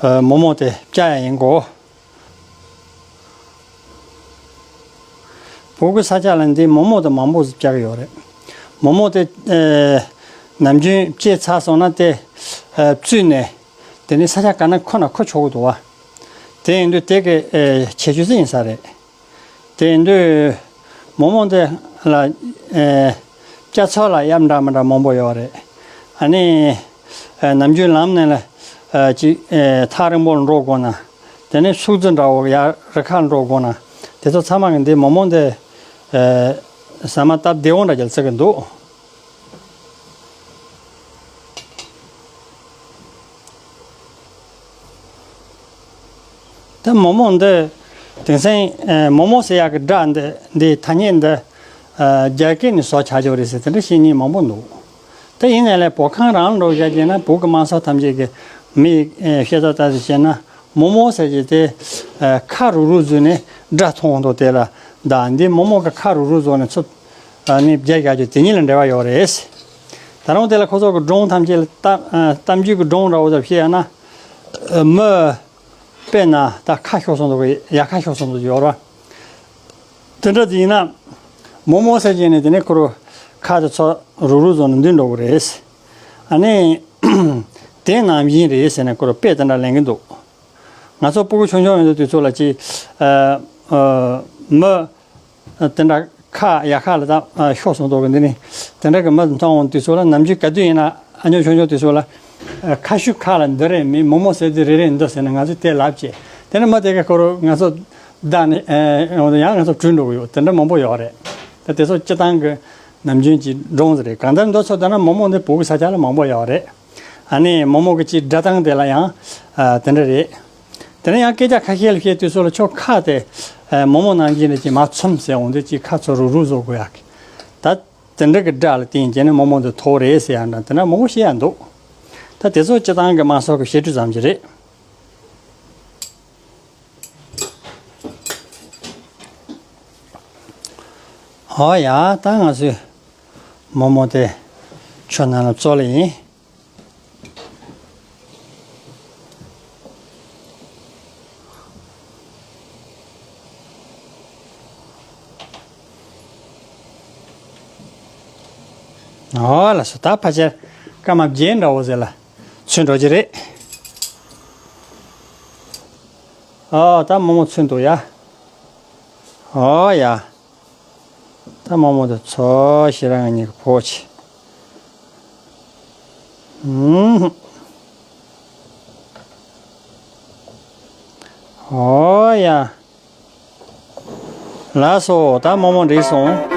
ཨ་མོག་མོག་དེ་བཀྱག་ཡ་ཡིན་གོ། བོད་ཀྱི་ས་ཆ་ལ་འདི་མོག་མོག་དེ་མང་པོ་ཞིག་བཀྱག་ཡོད་རེད། མོག་མོག་དེ་ཨ་ནམ་རྒྱུན་བཅད་ཚར་སོང་ན་དེ་ཨ་བཙུས་ནས་ དེ་ནི་ས་ཆ་ག་ན་ཁོ་ན་ཁོ་ཆོག་གི་འདུག་བ། དེ་ཡིན་དུས་དེ་གི་ཨེ་ཁྱད་ཆོས་ཅི་ཡིན་ས་རེད། དེ་ཡིན་དུས་མོག་མོག་འདི་ལ་ཨེ་སྐྱ་ཚོ་ལ་གཡབ་འདྲ་མི་འདྲ་མང་པོ་ཡོད་རེད། ཨ་ནི་ཨེ་ནམ་རྒྱུན་ལམ་ནས་ལ་ཨེ་ཅིག་ཨེ་ཐག་རིང་པོར་འགྲོ་དགོས་ན། དེ་ནས་ཕྱུགས་རྫི་འདྲ་བོ་ཡར་རི་ཁར་འགྲོ་དགོས་ན། དེ་ཚོ་ཚང་མ་གི་འདི་མོག་མོག་འདི་ཨེ་ཟ་མ་སྟབས་བདེ་བོ་འདྲ་ཅིག་བརྩི་གི་འདུག། ད་མོག་མོག་འདི་དེང་སང་ཨེ་མོག་མོག་ཟེར་ཡག་གི་སྒྲ་འདི་འདི་ཐ་སྙད་འདི་ཨེ་རྒྱ་སྐད་ནས་བཟོ་བྱ་རྒྱུ་རེད་ཟེར་དེ་འདྲ་བཤད་མཁན་མང་པོ་འདུག། ད་ཡིན་ནའི་ལས་བོད་ཁམས་རང་ལ་འགྲོ་བཞག་བྱས་ན་བོད་ཀྱི་དམངས་སྲོལ་ཐམས་ཅད་ཀྱི་མི་ཡི་ཨེ་བཤད་སྟངས་ལྟར་དུ་བྱས་ན། མོག་མོག་ཟེར་གྱི་དེ་ཨ་ཁ་རུག་རུག་བཟོས་ནས་སྒྲ་མཐོང་འདུག་དེ་ལ་ད་འདི་མོག་མོག་གི་ཁ་རུག་རུག་བཟོས་ནས་ཚུར་ཨ་ནི་བརྒྱབ་བཞག་རྒྱུ་དེ་གཉིས་ལ་འབྲེལ་བ་ཡོད་རེད། ད་རུང་དེ་ལ་ཁོ་ཚོ་གི་སྒྲུང་ཐམས་ཅད་ལ་གཏམ་ཨ་གཏམ་རྒྱུད་ཀྱི་སྒྲུང་འདྲ་བོ་ཙམ་བཤད་ཡ་ན། ཨ་མི་དཔེར་ན་ད་ཁ་ཤོར་སོང་འདུག་གི་ཡ་ཁ་ཤོར་སོང་འདུག་ཡོད་རེད་བ། དེ་འདྲ་དེ་ཡིན་ན་མོག་མོག་ཟེར་གྱི་ནས་དེ་ནས་ཁོ་རུ་ཁ་དེ་ཚོ་རུག་རུག་བཟོས་ནས་འདུས་འགྲོ་གི་རེད། ཨ་ནི་དེ་ནམ་ཡིན་རེད་ཟེར་ནས་ཁོ་རུ་དཔེ་དེ་འདྲ་ལེན་གི་འདུག། ང་ཚོ་སྤུ་གུ་ཆུང་ཆུང་ཡོད་དུས་ཚོད་ལ་ཅིག་ཨ་ཨ་མི་དེ་འདྲ་ཁ་ཡ་ཁ་ལ་ད་ཨ་ཤོར་སོང་འདུག་གི་འདི་ནི་དེ་འདྲ་གི་མི་མཐོང་འོང་དུས་ཚོད་ལ་ནམ་རྒྱུན་ག་དུས་ཡིན་ན་ཨ་ཉོ་ཆུང་ཆུང་དུས་ཚོད་ལ་ཨ་ཁ་ཤུ་ཁ་ལ་འདི་རེད་མི་མོག་མོག་ཟེར་དུས་རེ་རེ་འདི་ཟེར་ནས་ང་ཚོས་དེ་ལབ་བྱས་དེ་ནི་མི་དེ་ག་ཁོ་རུ་ང་ཚོ་བདག་ནི་ཨ་ཡང་ང་ཚོ་བྲོས་འགྲོ་གི་ཡོད་དེ་འདྲ་མང་པོ་ཡོད་རེད། ད་དེ་ཚོ་སྤྱི་བཏང་གི་ནམ་རྒྱུན་གྱི་སྒྲུང་ཟེར་རེད། གང་ལྟར་འདི་ཚོ་ལྟ་ན་མོག་མོག་འདི་བོད་ཀྱི་ས་ཆ་ལ་མང་པོ་ཡོད་རེད། ཨ་ནི་མོག་མོག་གི་ཅིག་སྒྲ་གདངས་དེ་ལ་ཡང་ཨ་དེ་འདྲ་རེད། དེ་ནས་ཡང་སྐད་ཆ་ཁ་ཤས་ལ་བཤད་དུས་ཚོད་ལ་ཁྱོད་ཁ་དེ་ཨ་མོག་མོག་ནང་བཞིན་རེད་ཅིག་མར་ཚུམ་ཟེར་འོང་དུས་ཅིག་ཁ་ཚོ་རུག་རུག་བཟོ་དགོས་ཡག་གི། ད་དེ་འདྲ་གི་སྒྲ་ལ་བརྟེན་བྱས་ནས་མོག་མོག་འདི་ཐོགས་རེད་ཟེར་ཡག་འདྲ་དེ་འདྲ་མང་པོ་བཤད་ཡག་འདུག། ད་དེ་ཚོ་སྤྱི་བཏང་གི་དམངས་སྲོལ་གྱི་བཤད་སྲོལ་ཙམ་ཞིག་རེད། ཨོ་ཡ། ད་ང་ཚོས་མོག་མོག་དེ་ཆུ་ནང་ལ་བཙོ་ལེ་ཡིན། ཨོ་ལགས་སོ། ད་ཕལ་ཆེར་སྐར་མ་བརྒྱད་འདྲ་བོ་ཟེར་ལ་ཚུད་འགྲོ་གི་རེད། ཨོ་ད་མོག་མོག་ཚུད་འདུག་ཡ། ཨོ་ཡ། ད་མོག་མོག་དེ་ཚོ་ཞེ་རང་གཉིས་ཀྱི་ཕོ་ཆེ། ཨུམ། ཨོ་ཡ། ལགས་སོ། ད་མོག་མོག་འགྲིག་སོང་།